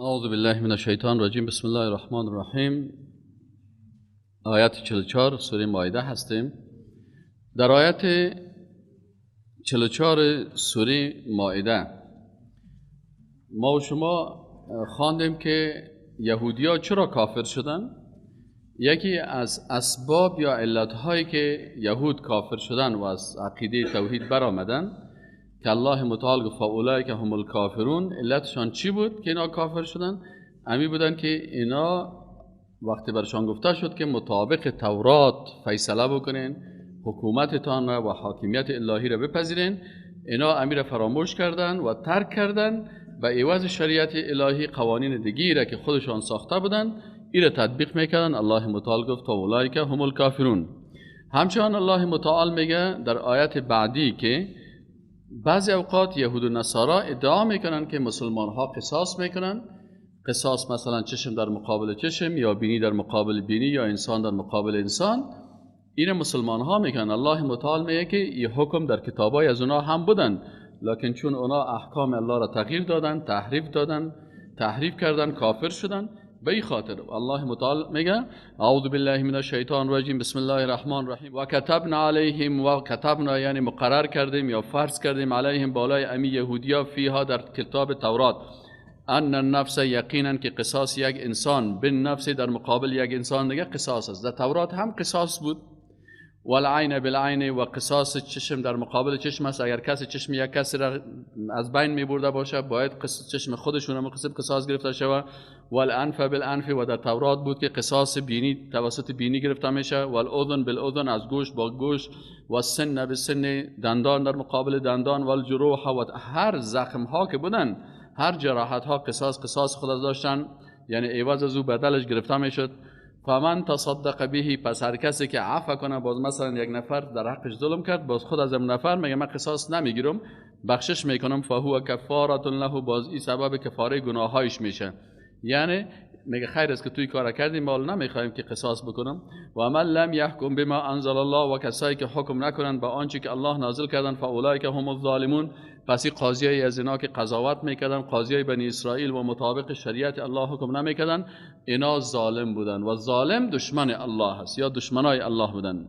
اعوذ بالله من الشیطان الرجیم. بسم الله الرحمن الرحیم. آیت 44 سوره مائده هستیم. در آیت 44 سوره مائده ما و شما خواندیم که یهودیا چرا کافر شدن. یکی از اسباب یا علتهایی که یهود کافر شدن و از عقیده توحید برآمدن که الله متعال گفت فاولئک هم الکافرون، علتشان چی بود که اینا کافر شدن؟ امی بودن که اینا وقتی برشان گفته شد که مطابق تورات فیصله بکنین، حکومتتان را و حاکمیت الهی را بپذیرین، اینا امیر فراموش کردن و ترک کردن و عوض شریعت الهی قوانین دیگی را که خودشان ساخته بودن ای را تطبیق میکردن. الله متعال گفت فاولئک هم الکافرون. همچنان الله متعال میگه در آیت بعدی که بعضی اوقات یهود و نصارا ادعا میکنن که مسلمان ها قصاص میکنن. قصاص مثلا چشم در مقابل چشم، یا بینی در مقابل بینی، یا انسان در مقابل انسان، این مسلمان ها میکنن. الله متعال میگه که این حکم در کتابای از اونا هم بودن، لکن چون اونا احکام الله را تغییر دادن، تحریف دادن، تحریف کردن، کافر شدن. به این خاطر الله متعال میگه اعوذ بالله من الشیطان الرجیم، بسم الله الرحمن الرحیم. و کتبنا علیهم، و کتبنا یعنی مقرر کردیم یا فرض کردیم، علیهم بالای امی یهودیا، فیها در کتاب تورات، ان النفس یقینا که قصاص یک انسان بالنفس در مقابل یک انسان دیگه قصاص است. در تورات هم قصاص بود. والعین بالعین، و قصاص چشم در مقابل چشم است. اگر کسی چشم یک کسی را از بین می برده باشه باید چشم خودشون هم قصاص گرفته شود. والانف بالانف، و در تورات بود که قصاص بینی توسط بینی گرفته میشه. والاذن بالاذن، از گوش با گوش. و سن بالسن، دندان در مقابل دندان. والجروح، و هر زخم ها که بودن، هر جراحت ها قصاص خود داشتن، یعنی عوض از او بدلش گرفته میشد. فمن تصدق به، پس هر کسی که عفو کنه، باز مثلا یک نفر در حقش ظلم کرد، باز خود از اون نفر میگه من قصاص نمیگیرم، بخشش میکنم، فهو کفاره له، باز این سبب کفاره گناهایش میشه. یعنی میگه خیر است که توی کار کردیم، مال نمیخوایم که قصاص بکنم. و من لم یحکم بما انزل الله، و کسایی که حکم نکنن با آنچه که الله نازل کردن، فاولئک هم الظالمون، پس این قاضیای از اینا که قضاوت میکردن، قاضیای بنی اسرائیل و مطابق شریعت الله حکم نمیکردن، اینا ظالم بودن و ظالم دشمن الله است یا دشمنای الله بودن.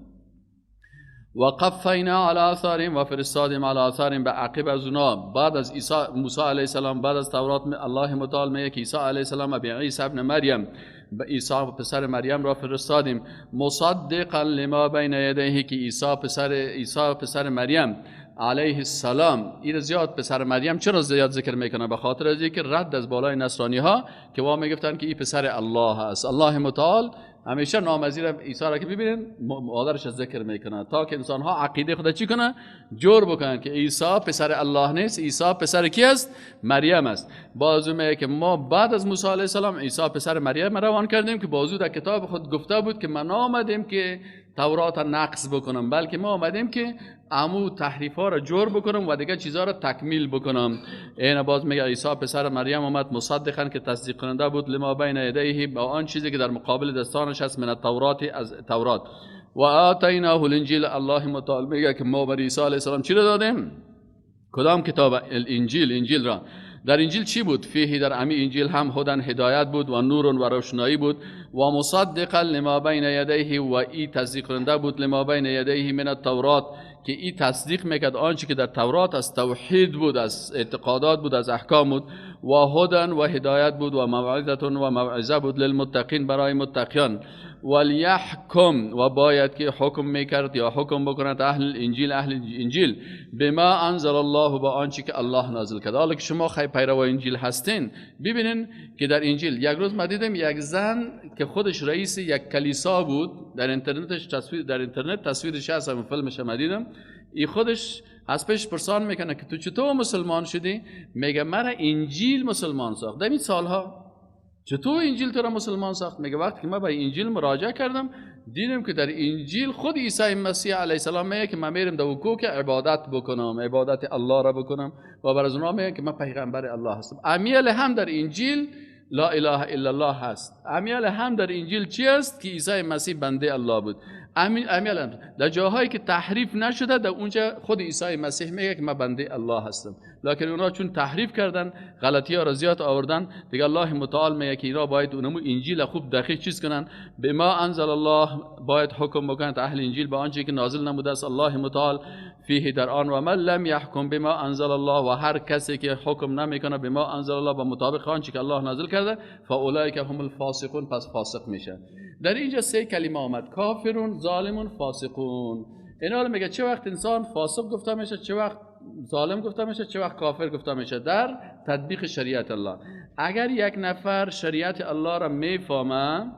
و قفینا علی آثارهم، و فرستادیم علی آثارهم به عقب از اونا. بعد از عیسی موسی علیه السلام، بعد از تورات، الله متعال میگه که عیسی علیه السلام به عیسی ابن مریم، به عیسی پسر مریم را فرستادیم، مصدقا لما بین یدیه، که عیسی پسر مریم علیه السلام. این زیاد پسر مریم چرا زیاد ذکر میکنه؟ به خاطر از اینکه رد از بالای نصرانی ها که وا میگفتن که این پسر الله است. الله متعال همیشه نام از عیسی را که ببینن مادرش ذکر میکنه تا که انسان ها عقیده خود چی کنه؟ جور بکنن که عیسی پسر الله نیست، عیسی پسر کی است؟ مریم است. بازو میگه که ما بعد از موسی علیه السلام عیسی پسر مریم روان کردیم که بازو در کتاب خود گفته بود که من آمدیم که تورات نقص بکنم، بلکه ما آمدیم که امو تحریف ها را جور بکنم و دیگه چیزها را تکمیل بکنم. این باز میگه عیسی پسر مریم آمد مصدقا که تصدیق کننده بود لما بین یدیه، با آن چیزی که در مقابل دستانش هست، من التورات، از تورات. و آتیناه الانجیل، الله متعال میگه که ما بر عیسی علیه السلام چی را دادیم؟ کدام کتاب؟ الانجیل، انجیل را. در انجیل چی بود؟ فیه، در امی انجیل هم هدن هدایت بود و نور و روشنایی بود، و مصدقا لما بین یدیه، و ای تصدیق کننده بود لما بین یدیه من التورات، که ای تصدیق میکرد آنچه که در تورات از توحید بود، از اعتقادات بود، از احکام بود، و هدن و هدایت بود، و موعظه و موعظه بود للمتقین، برای متقیان. ولیحکم، و باید که حکم میکرد یا حکم بکند اهل انجیل، اهل انجیل بما انزل الله، با آنچه که الله نازل کرد. حالا که شما خیلی پیرو انجیل هستین، ببینین که در انجیل یک روز ما دیدم یک زن که خودش رئیس یک کلیسا بود، در اینترنتش تصویر، در اینترنت تصویرش هست، فیلمش ما دیدم، ای خودش از پیش پرسان میکنه که تو چطور مسلمان شدی؟ میگه مرا انجیل مسلمان ساخت. در این سالها چطور انجیل تو را مسلمان ساخت؟ میگه وقتی که من به انجیل مراجعه کردم دیدم که در انجیل خود عیسی مسیح علیه السلام میگه که من میرم در کوه که عبادت بکنم، عبادت الله را بکنم، و بر از اونها میگه که من پیغمبر الله هستم. امیال هم در انجیل لا اله الا الله هست. امیال هم در انجیل چی است؟ که عیسی مسیح بنده الله بود. امیال در جاهایی که تحریف نشده در اونجا خود عیسی مسیح میگه که من بنده الله هستم، لکن اونا چون تحریف کردن، غلطی ها را زیاد آوردن، دیگه الله متعال میگه که اینا باید اونمو انجیل خوب دقیق چیز کنن، به ما انزل الله باید حکم بکنن اهل انجیل به آنچه که نازل نموده است الله متعال فیه در آن، و من لم یحکم بما انزل الله، و هر کسی که حکم نمیکنه به ما انزل الله، به مطابق آنچه که الله نازل کرده، فاولئک هم الفاسقون، پس فاسق میشه. در اینجا سه کلمه آمد، کافرون، ظالمون، فاسقون. اینا رو میگه چه وقت انسان فاسق گفته میشه، چه وقت ظالم گفته میشه، چه وقت کافر گفته میشه در تطبیق شریعت الله. اگر یک نفر شریعت الله را میفهمه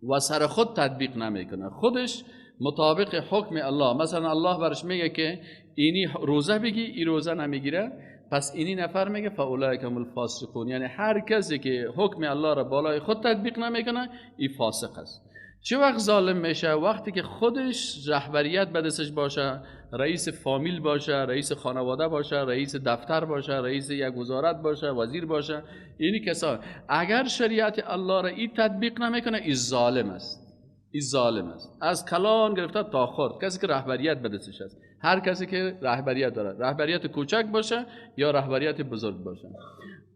و سر خود تطبیق نمیکنه، خودش مطابق حکم الله، مثلا الله برش میگه که اینی روزه بگی، این روزه نمیگیره، پس اینی نفر میگه فاولئک هم الفاسقون، یعنی هر کسی که حکم الله را بالای خود تطبیق نمیکنه این فاسق است. چه وقت ظالم میشه؟ وقتی که خودش رهبریت به دستش باشه، رئیس فامیل باشه، رئیس خانواده باشه، رئیس دفتر باشه، رئیس یک وزارت باشه، وزیر باشه، اینی کسا اگر شریعت الله را این تطبیق نمیکنه این ظالم است. این ظالم است، از کلان گرفته تا خرد، کسی که رهبریت به دستش است، هر کسی که رهبریت داره، رهبریت کوچک باشه یا رهبریت بزرگ باشه،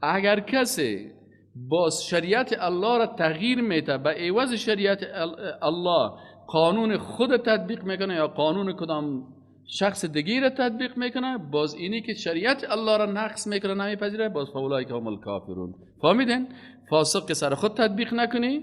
اگر کسی باز شریعت الله را تغییر میده، به عوض شریعت الله قانون خود تطبیق میکنه یا قانون کدام شخص دیگه را تطبیق میکنه، باز اینی که شریعت الله را نقص میکنه نمیپذیره، باز فاولئک هم الکافرون. فهمیدین؟ فاسق که سر خود تطبیق نکنی،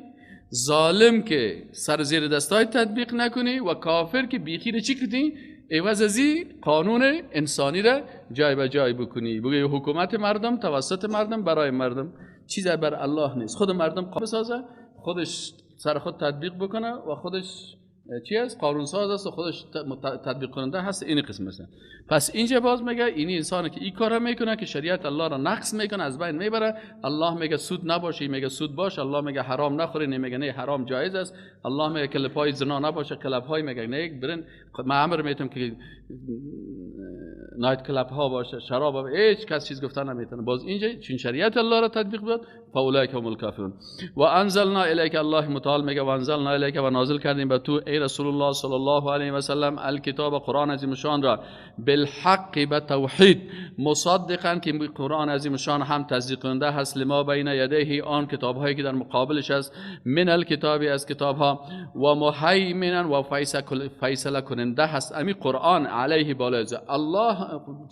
ظالم که سر زیر دستای تطبیق نکنی، و کافر که بیخیر چی کردی؟ عوض ازی قانون انسانی را جای به جای بکنی، بگی حکومت مردم توسط مردم برای مردم، چیزی بر الله نیست، خود مردم قانون بسازه، خودش سر خود تطبیق بکنه و خودش چی است؟ قانون ساز است و خودش تطبیق کننده هست. این قسم است. پس اینجا باز میگه این انسانی که این کارا میکنه که شریعت الله را نقص میکنه، از بین میبره، الله میگه سود نباشه، میگه سود باش، الله میگه حرام نخوری، میگه نه حرام جایز است، الله میگه کلپای زنا نباشه، club های میگه نه برن، ما امر میتم که night club ها باشه، شراب، هیچ کس چیز گفتن نمیتونه. باز اینجا چون شریعت الله را تطبیق داد، فاولئک هم الکافرون. و انزلنا الیک، الله متعال میگه و انزلنا الیک، و نازل کردیم به تو ای رسول الله صلی الله علیه و سلم الکتاب، قرآن عظیم شان را، بالحق، به توحید، مصدقا که قرآن عظیم شان هم تصدیق کننده هست، لما بین یدیه، آن کتاب هایی که در مقابلش است، من الکتاب، از کتاب ها، و مهیمنا، و فیصله کننده هست امی قرآن علیه بالای الله.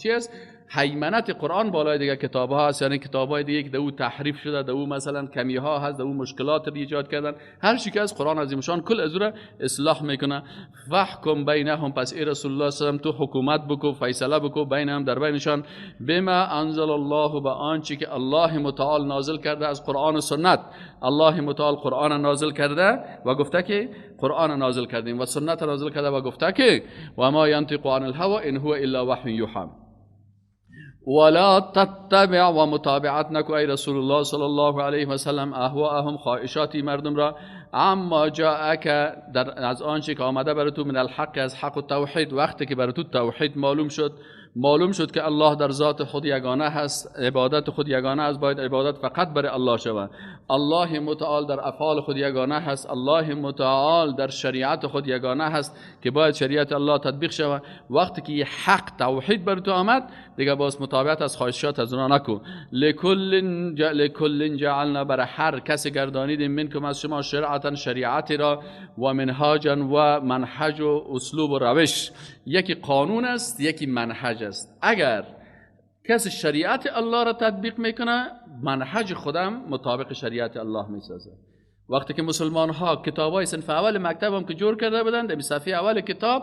چی است؟ هیمنت قرآن بالای دیگه کتاب ها هست، یعنی کتاب های دیگه که در او تحریف شده، در او مثلا کمی ها هست، در او مشکلات ایجاد کردن، هر چی که از قرآن عظیم شان کل از او را اصلاح میکنه. فحکم بینهم، پس ای رسول الله صلی الله علیه و تو حکومت بکو، فیصله بکو، بینهم، در بینشان، بما انزل الله، به آنچه که الله متعال نازل کرده از قرآن و سنت. الله متعال قرآن نازل کرده و گفته که قرآن نازل کردیم، و سنت نازل کرده و گفته که و ما ینطق عن الهوى ان هو الا وحی یوحى. ولا تتبع، و متابعت نکو ای رسول الله صلی الله علیه و سلم اهواهم، خواهشات مردم را، اما جاءک، در از آنچه که آمده بر تو، من الحق، از حق و توحید. وقتی که بر تو توحید معلوم شد، معلوم شد که الله در ذات خود یگانه هست، عبادت خود یگانه است، باید عبادت فقط برای الله شود. الله متعال در افعال خود یگانه هست، الله متعال در شریعت خود یگانه هست که باید شریعت الله تطبیق شود. وقتی که حق توحید بر تو آمد، دیگه باز متابعت از خواهشات از اونا نکن. لکل جعلنا، برای هر کسی گردانیدیم، منکم، از شما، شرعتا، شریعت را، و منهاجا، و منهج و اسلوب و روش. یکی قانون است، یکی منهج است. اگر کسی شریعت الله را تطبیق میکنه، منهج خودم مطابق شریعت الله میسازه. وقتی که مسلمان ها کتاب های صنف اول مکتب هم که جور کرده بودند، در صفحه اول کتاب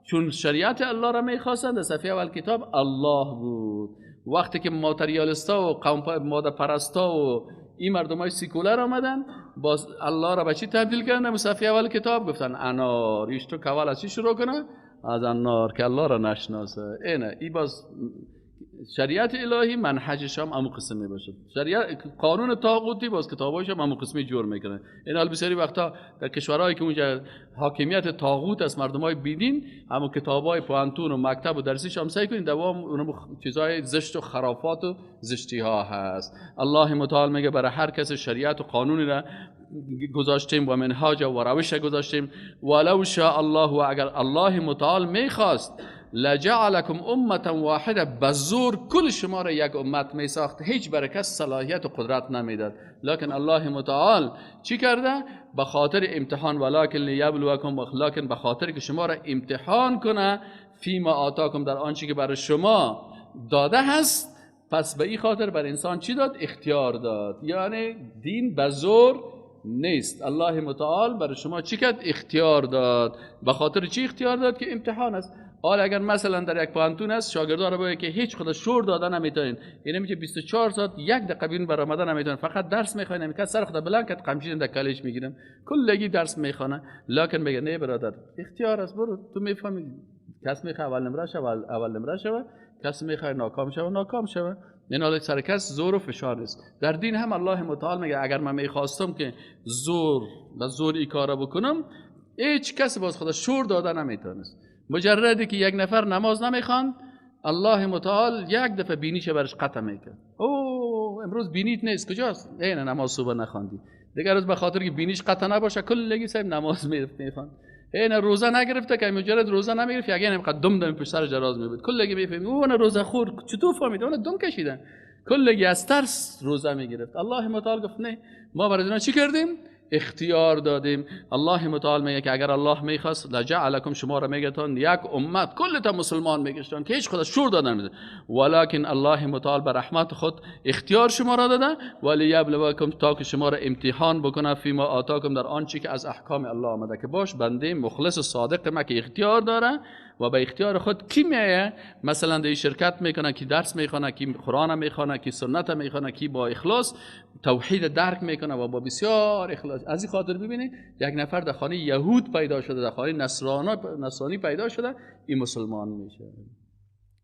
چون شریعت الله را میخواستند، در صفحه اول کتاب الله بود. وقتی که ماتریالیستا و قوم ماده پرستا و این مردم های سیکولر آمدن، باز الله را به چی تبدیل کردن؟ در صفحه اول کتاب گفتن انار. ایش تو کول از چی شروع کنه؟ از انار، که الله را نشناسه. اینه ای باز شریعت الهی منهجش هم امو قسمی باشه. شریعت قانون طاغوتی باز کتابایش هم امو قسمی جور میکنه. این حال بسیاری وقتا در کشورهایی که اونجا حاکمیت طاغوت است، مردمای بیدین، امو کتابای پوانتون و مکتب و درسیش هم سعی کنین دوام اونم چیزای زشت و خرافات و زشتی ها هست. الله متعال میگه برای هر کس شریعت و قانونی را گذاشتیم و منهاج و روش گذاشتیم. ولو شاء الله، و اگر الله متعال میخواست، لجعلکم امة واحده، بزور کل شما را یک امت میساخت، هیچ برای کس صلاحیت و قدرت نمیداد. لکن الله متعال چی کرده؟ به خاطر امتحان، ولکن لیبلوکم، لکن به خاطر که شما را امتحان کنه، فیما آتاکم، در آنچه که برای شما داده هست. پس به این خاطر بر انسان چی داد؟ اختیار داد. یعنی دین به زور نیست. الله متعال برای شما چی کرد؟ اختیار داد. به خاطر چی اختیار داد؟ که امتحان است. حالا اگر مثلا در یک پوهنتون است، شاگردان رو باید که هیچ خود شور داده نمیتونین، اینه میگه 24 ساعت یک دقیقه بیرون برآمده نمیتونن، فقط درس میخواین. میگه سر خود بلند کد قمچین در کالج میگیرم، کلگی درس میخوانه. لکن میگه نه برادر، اختیار است، برو تو میفهمی. کس میخواد اول نمره شه اول نمره شه، کس میخواد ناکام شه ناکام شه. این حالا سر کس زور و فشار است. در دین هم الله متعال میگه اگر من میخواستم که زور و زور این کارا بکنم، هیچ کس باز خدا شور داده نمیتونست. مجردی که یک نفر نماز نمیخواند، الله متعال یک دفعه بینیش برش قطع میکرد. او امروز بینیت نیست، کجاست؟ این نماز صبح نخواندی. دیگر روز به خاطر که بینیش قطع نباشه کلگی صاحب نماز میخواند. این روزه نگرفته که مجرد روزه نمیگرفت، یعنی اینقدر دم دم پشت سر جراز میبود، کلگی میفهمی اون روزه خور چطور فهمید؟ اون دم کشیدن، کلگی از ترس روزه میگرفت. الله متعال گفت نه، ما برای اینا چی کردیم؟ اختیار دادیم. الله متعال میگه که اگر الله میخواست لجعلکم، شما را میگتون یک امت، کلتان مسلمان میگشتن که هیچ خدا شور دادن نمیده. ولکن الله متعال به رحمت خود اختیار شما را داده، ولیبلوکم، تا که شما را امتحان بکنه، فیما آتاکم، در آنچه که از احکام الله آمده، که باش بنده مخلص و صادق ما که اختیار داره و به اختیار خود کی میایه، مثلا در شرکت میکنه، کی درس میخونه، کی قرآن میخونه، کی سنت میخونه، کی با اخلاص توحید درک میکنه و با بسیار اخلاص. از این خاطر ببینید یک نفر در خانه یهود پیدا شده، در خانه نصرانی پیدا شده، این مسلمان میشه.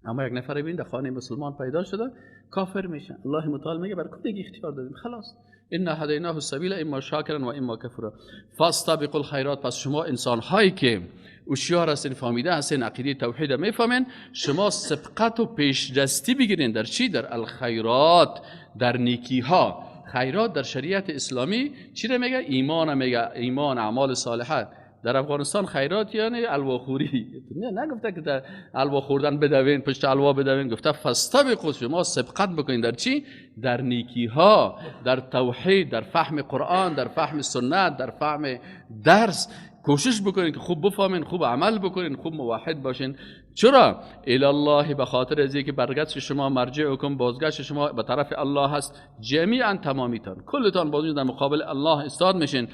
اما یک نفر ببینید در خانه مسلمان پیدا شده، کافر میشه. الله متعال میگه بر کدی اختیار دادیم، خلاص. انا هدیناه السبیل اما شاکرا و اما کفورا فاستبقوا الخیرات. پس شما انسان هایی که هوشیار هستین، فهمیده هستین، عقیده توحید میفهمین، شما سبقت و پیشدستی بگیرین در چی؟ در الخیرات، در نیکی ها. خیرات در شریعت اسلامی چی رو میگه؟ ایمان میگه، ایمان، اعمال صالحه. در افغانستان خیرات یعنی الواخوری. نه، نگفته که در الوا خوردن بدوین، پشت الوا بدوین، گفته فاستبقوا، شما سبقت بکنین در چی؟ در نیکی ها، در توحید، در فهم قرآن، در فهم سنت، در فهم درس. کوشش بکنین که خوب بفهمین، خوب عمل بکنین، خوب موحد باشین. چرا؟ الی الله، به خاطر از اینکه برگشت شما، مرجعکم، بازگشت شما به طرف الله هست، جمیعا تمامیتان، کلتان باز در مقابل الله استاد میشین.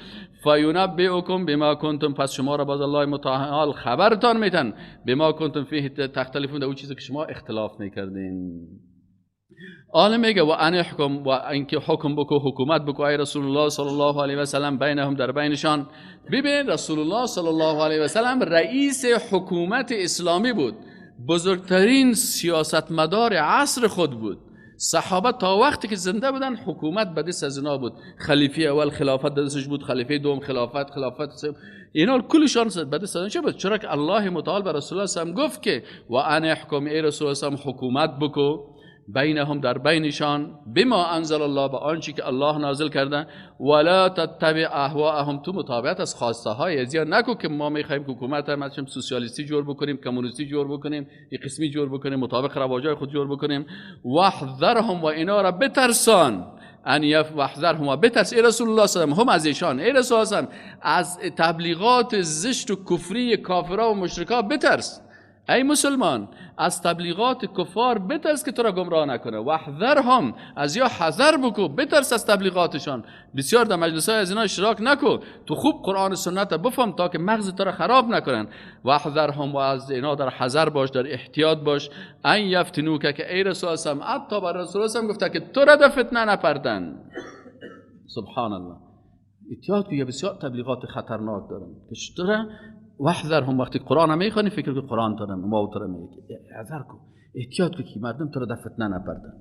فینبئکم بما کنتم، پس شما را باز الله متعال خبرتان میتن، بما کنتم فیه تختلفون، در اون چیزی که شما اختلاف میکردین. آن میگه و ان احکم، و اینکه حکم بکو، حکومت بکو ای رسول الله صلی الله علیه و سلم، بینهم، در بینشان. ببین رسول الله صلی الله علیه و سلم رئیس حکومت اسلامی بود، بزرگترین سیاستمدار عصر خود بود. صحابه تا وقتی که زنده بودن حکومت به دست از اینا بود. خلیفه اول خلافت دستش بود، خلیفه دوم خلافت، خلافت سوم، اینا کلشان به دست از چه بود؟ چرا که الله متعال به رسول الله صلی الله علیه و سلم گفت که و ان احکم، ای رسول الله صلی الله علیه و سلم حکومت بکو، بینهم، در بینشان، بما انزل الله، به آنچه که الله نازل کرده، ولا تتبع اهواءهم، تو متابعت از خواسته های ازیا نکو که ما میخوایم حکومت هم سوسیالیستی جور بکنیم، کمونیستی جور بکنیم، یک قسمی جور بکنیم، مطابق رواجای خود جور بکنیم. واحذرهم، و اینا را بترسان، ان یف، واحذرهم، و بترس ای رسول الله صلی الله علیه و هم از ایشان، ای رسول الله از تبلیغات زشت و کفری کافرا و مشرکا بترس. ای مسلمان از تبلیغات کفار بترس که تو را گمراه نکنه. واحذرهم، از یا حذر بکو، بترس از تبلیغاتشان. بسیار در مجلس های از اینا اشتراک نکو، تو خوب قرآن و سنت بفهم تا که مغز تو را خراب نکنن. واحذرهم، و از اینا در حذر باش، در احتیاط باش. ان یفتنوک، که ای رسول الله، حتی بر رسول الله گفته که تو را در فتنه نپردن. سبحان الله، احتیاط که بسیار تبلیغات خطرناک دارن. که واحذرهم، وقتی قرآن میخوانی فکر کن قرآن تو ما تو میگه، حذر کن، احتیاط کن که مردم تو رو در فتنه نپردن.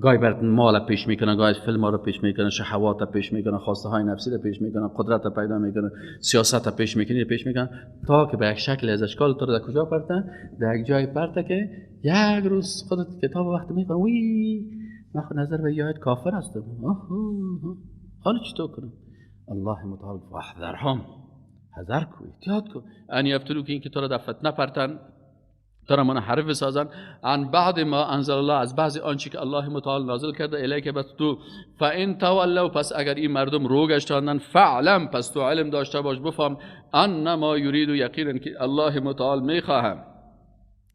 گاهی برات مال پیش میکنن، گاهی فیلم رو پیش میکنن، شهوات پیش میکنن، خواسته های نفسی رو پیش میکنن، قدرت پیدا میکنن، سیاست پیش میکنن، پیش میکنن تا که به یک شکل از اشکال تو رو در کجا پرتن؟ در یک جای پرته که یک روز خودت کتاب وقتی میخونی، وی من خود نظر به یاد کافر هستم، حالا چطور کنم؟ الله متعال واحذرهم، حذر کو، احتیاط کو، ان یفتنوک، این که تو را در فتنه پرتن، تو را منحرف بسازن، عن بعض ما انزل الله، از بعض آنچه که الله متعال نازل کرده، الیک به تو، فان تولوا، پس اگر این مردم رو گشتاندن، فعلم، پس تو علم داشته باش، بفهم، انما یرید، یقینا که الله متعال میخواهم.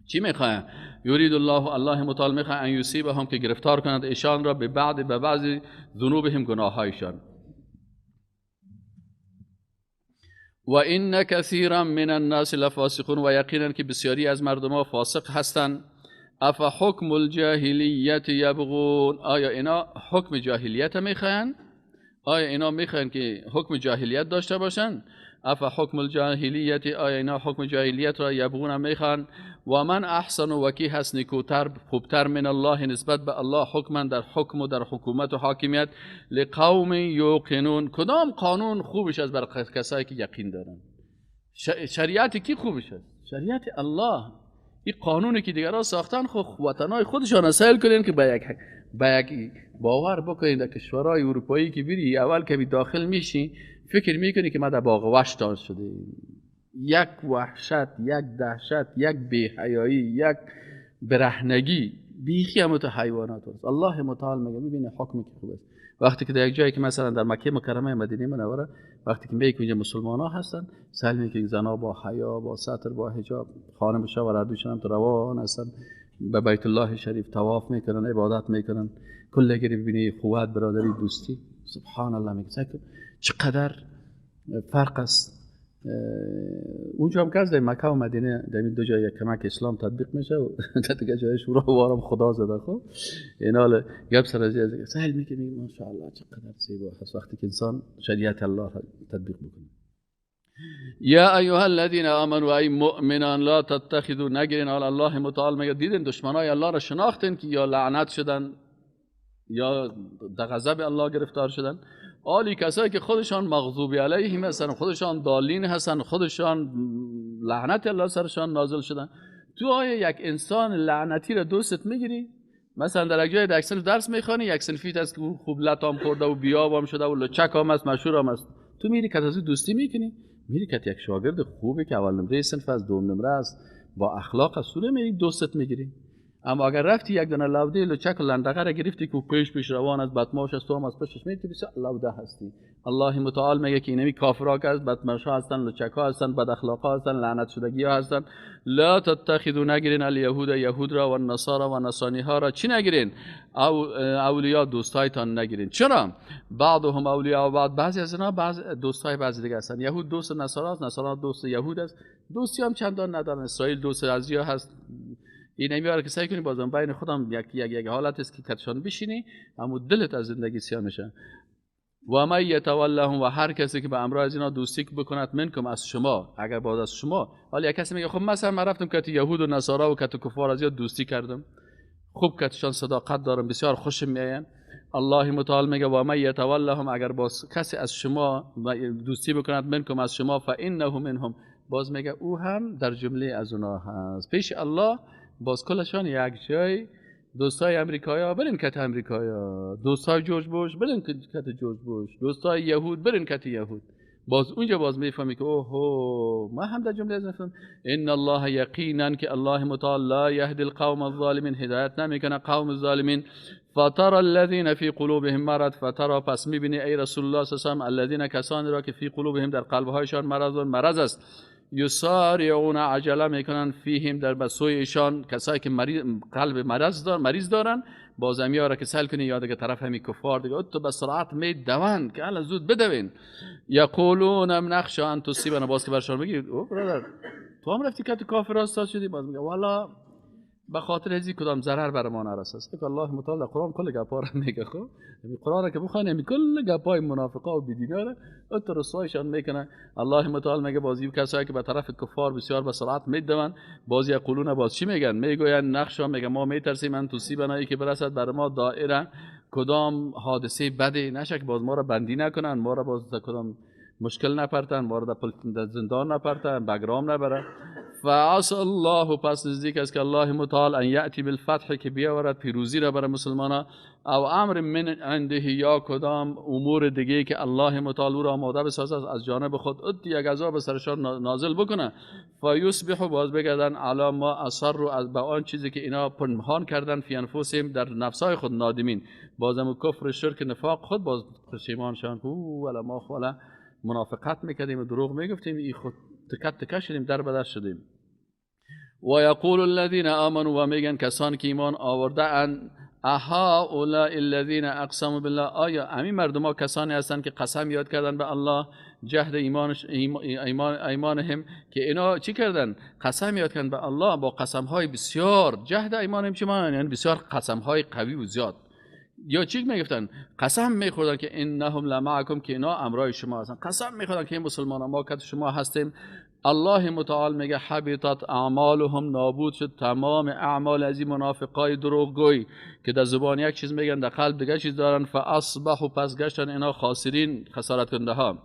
چی میخواهم؟ یرید الله، الله متعال میخواهم، ان یصیبهم، که گرفتار کند ایشان را، به بعد، به بعض ذنوبهم، گناهایشان. و این کثیرا من الناس لفاسقون، و یقینا که بسیاری از مردم ها فاسق هستند. اف حکم الجاهلیت یبغون، آیا اینا حکم جاهلیت میخواهند؟ آیا اینا میخواهند که حکم جاهلیت داشته باشند؟ اف حکم الجاهلیت، آیا اینا حکم جاهلیت را یبغون میخواهند؟ و من احسن، و کی هست نیکوتر، خوبتر، من الله، نسبت به الله، حکما، در حکم و در حکومت و حاکمیت، لقوم یوقنون. کدام قانون خوبش است برای کسایی که یقین دارن؟ شریعت کی خوبش است؟ شریعت الله. این قانونی که دیگران ساختن، خب وطنای خودشان سیل کنین که با یک باور بکنین. در کشورهای اروپایی که بری، اول که داخل میشی فکر میکنی که ما در باغ وحش دار شده. یک وحشت، یک دهشت، یک بی‌حیایی، یک برهنگی، بیخی هم تو حیوانات است. الله متعال میگه میبینه حکمی که خوب است. وقتی که در یک جایی که مثلا در مکه مکرمه، مدینه منوره، وقتی که میگه اینجا مسلمان ها هستن، سهل میگه زنا با حیا، با ستر، با حجاب، خانم شوهر هر هم تو روان هستن، به بیت الله شریف طواف میکنن، عبادت میکنن، کل گری ببینی قوت، برادری، دوستی. سبحان الله، میگه چقدر فرق است. اونجا هم که از در مکه و مدینه، در این دو جای کمک اسلام تطبیق میشه و در دیگه جای شورا وارم خدا زده. خب این حال گپ سر از سهل میگه، میگه ماشاءالله چقدر زیبا هست وقتی که انسان شریعت الله تطبیق بکنه. یا ایها الذین آمنوا، ای مؤمنان، لا تتخذوا، نگیرین. الله متعال میگه دیدین دشمنای الله را شناختین که یا لعنت شدن یا در غضب الله گرفتار شدن. آلی کسایی که خودشان مغضوب علیهم هستن، خودشان دالین هستن، خودشان لعنت الله سرشان نازل شدن. تو آیا یک انسان لعنتی را دوستت میگیری؟ مثلا در یک جای در یک صنف درس میخوانی، یک صنفیت است که خوب لطام خورده و بیاب شده و لچک هم است، مشهور هم است، تو میری که از دوستی میکنی؟ میری که یک شاگرد خوبه که اول نمره صنف است، دوم نمره است، با اخلاق است، تو میری دوستت میگیری. اما اگر رفتی یک دانه لوده لچک و لندقه را گرفتی که پیش پیش روان از بدماش است، تو هم از پشتش میری، تو بسیار لوده هستی. الله متعال میگه که اینمی کافرها که از بدماشا هستن، لچک‌ها هستن، بد اخلاق‌ها هستن، لعنت شدگی‌ها هستن. لا تتخذوا، نگیرین الیهود، یهود را، و النصارى، و نصرانی ها را. چی نگیرین؟ او اولیا، دوستایتان نگیرین. چرا؟ بعضهم اولیا و بعض، بعضی از اینا بعض دوستای بعضی دیگه هستن. یهود دوست نصارا است، نصارا دوست یهود است. دوستی هم چندان ندارن. اسرائیل دوست ازیا هست. این نمیاره که سعی کنی بازم بین خودم یک یک یک حالت است که کتشان بشینی، اما دلت از زندگی سیاه میشه. و من یتولهم، و هر کسی که به امر از اینا دوستی بکند، منکم، از شما، اگر باز از شما. حالا یک کسی میگه خب مثلا من رفتم کت یهود و نصارا و کت کفار از دوستی کردم، خوب کتشان صداقت دارم، بسیار خوشم میاین. الله متعال میگه و من یتولهم، اگر باز کسی از شما دوستی بکند، منکم، از شما، فانه منهم، باز میگه او هم در جمله از اونا هست. پیش الله باز کلشان یک جای. دوستای امریکایا برین کت امریکایا، دوستای جورج بوش برین کت جورج بوش، دوستای یهود برین کت یهود. باز اونجا باز میفهمی که اوه ما هم در جمله از نفهم. ان الله، یقینا که الله متعال، لا یهدی القوم الظالمین، هدایت نمیکنه قوم الظالمین. فترى الذين في قلوبهم مرض، فترى، پس میبینی ای رسول الله صلی الله علیه و الذین، کسانی را که فی قلوبهم، در قلبهایشان، مرض، مرض است، یسارعون، عجله میکنن، فیهم، در بسوی ایشان. کسایی که مریض قلب مرض دار مریض دارن، باز امیا را که سیل کنی یا دیگه طرف همی کفار دیگه تو به سرعت می دوند که الان زود بدوین. یقولون نخشى ان تصیبنا، باز که برشان بگی او برادر تو هم رفتی که تو کافر راست شدی، باز میگه والا به خاطر ازی کدام ضرر بر ما نرسه. که الله متعال در قرآن کل گپا را میگه. خب همین قرآن که بخوانی همین کل گپای منافقا و بیدینا را تو رسوایشان میکنه. الله متعال میگه بازی کسایی که به طرف کفار بسیار به سرعت میدون، بازی یقولون، باز چی میگن؟ میگوین نخشى، میگه ما میترسیم، ان تصیبنا، که برسد بر ما، دائره، کدام حادثه بده نشه که باز ما را بندی نکنن، ما را باز کدام مشکل نپرتن، وارد زندان نپرتن، بگرام نبره. فعسى الله، پس نزدیک است که الله متعال ان یأتی بالفتح، که بیاورد پیروزی را برای مسلمانان، او امر من عنده، یا کدام امور دیگه که الله متعال او را آماده بسازد از جانب خود، ات یک عذاب سرشان نازل بکنه. فیصبح، باز بگردن علی ما اصر، به آن چیزی که اینا پنهان کردن، فی انفسهم، در نفسای خود، نادمین، بازم کفر شرک نفاق خود باز پشیمان شدن. او ولا ما خلا منافقت میکردیم و دروغ میگفتیم، ای خود تکت تکه شدیم، در بدر شدیم. و یقول الذین آمنوا، و میگن کسان که ایمان آورده اند، اهؤلاء الذین اقسموا بالله، آیا همین مردم ها کسانی هستند که قسم یاد کردن به الله، جهد ایمانهم، که اینا چی کردن؟ قسم یاد کردن به الله با قسم های بسیار. جهد ایمانهم چی معنی؟ یعنی بسیار قسم های قوی و زیاد. یا چی میگفتن؟ قسم میخوردن که انهم لمعکم، که اینا امرای شما هستن. قسم میخوردن که این مسلمان ما که شما هستیم. الله متعال میگه حبطت اعمالهم، نابود شد تمام اعمال از این منافقای دروغگوی که در زبان یک چیز میگن، در قلب دیگه چیز دارن. فاصبحوا، پس گشتن اینا خاسرین، خسارت کننده ها.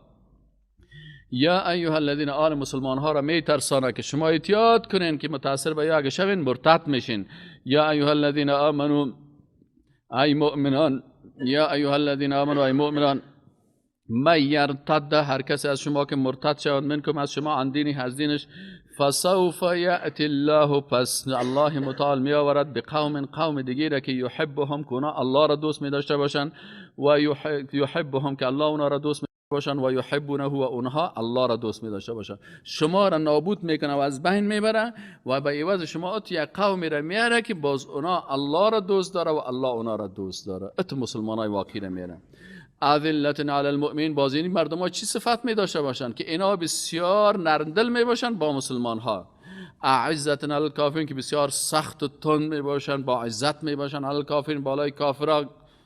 یا ایها الذین آل، مسلمان ها را میترسانه که شما احتیاط کنین که متاثر به یا اگه شوین مرتد میشین. یا ایها الذین آمنوا، ای مؤمنان، یا ایها الذین آمنوا، ای مؤمنان، من یرتد، هر کسی از شما که مرتد شود، منکم از شما، عن دینه، از دینش، فسوف یأتی الله، پس الله متعال می آورد به قوم، قوم دیگه که یحبهم، که اونا الله را دوست می داشته باشند، و یحبهم، که الله اونا را دوست می باشن، و یحبونه، و اونها الله را دوست می داشته باشن. شما را نابود میکنه و از بین میبره و به عوض شما ات یک قومی را میاره که باز اونا الله را دوست داره و الله اونا را دوست داره. ات مسلمانای واقعی را میاره. اذلت علی المؤمنین، باز این مردم ها چی صفت می داشته باشن؟ که اینا بسیار نرمدل می باشن با مسلمان ها. اعزت علی الکافرین، که بسیار سخت و تند می باشن، با عزت می باشن. علی الکافرین، بالای کافرها،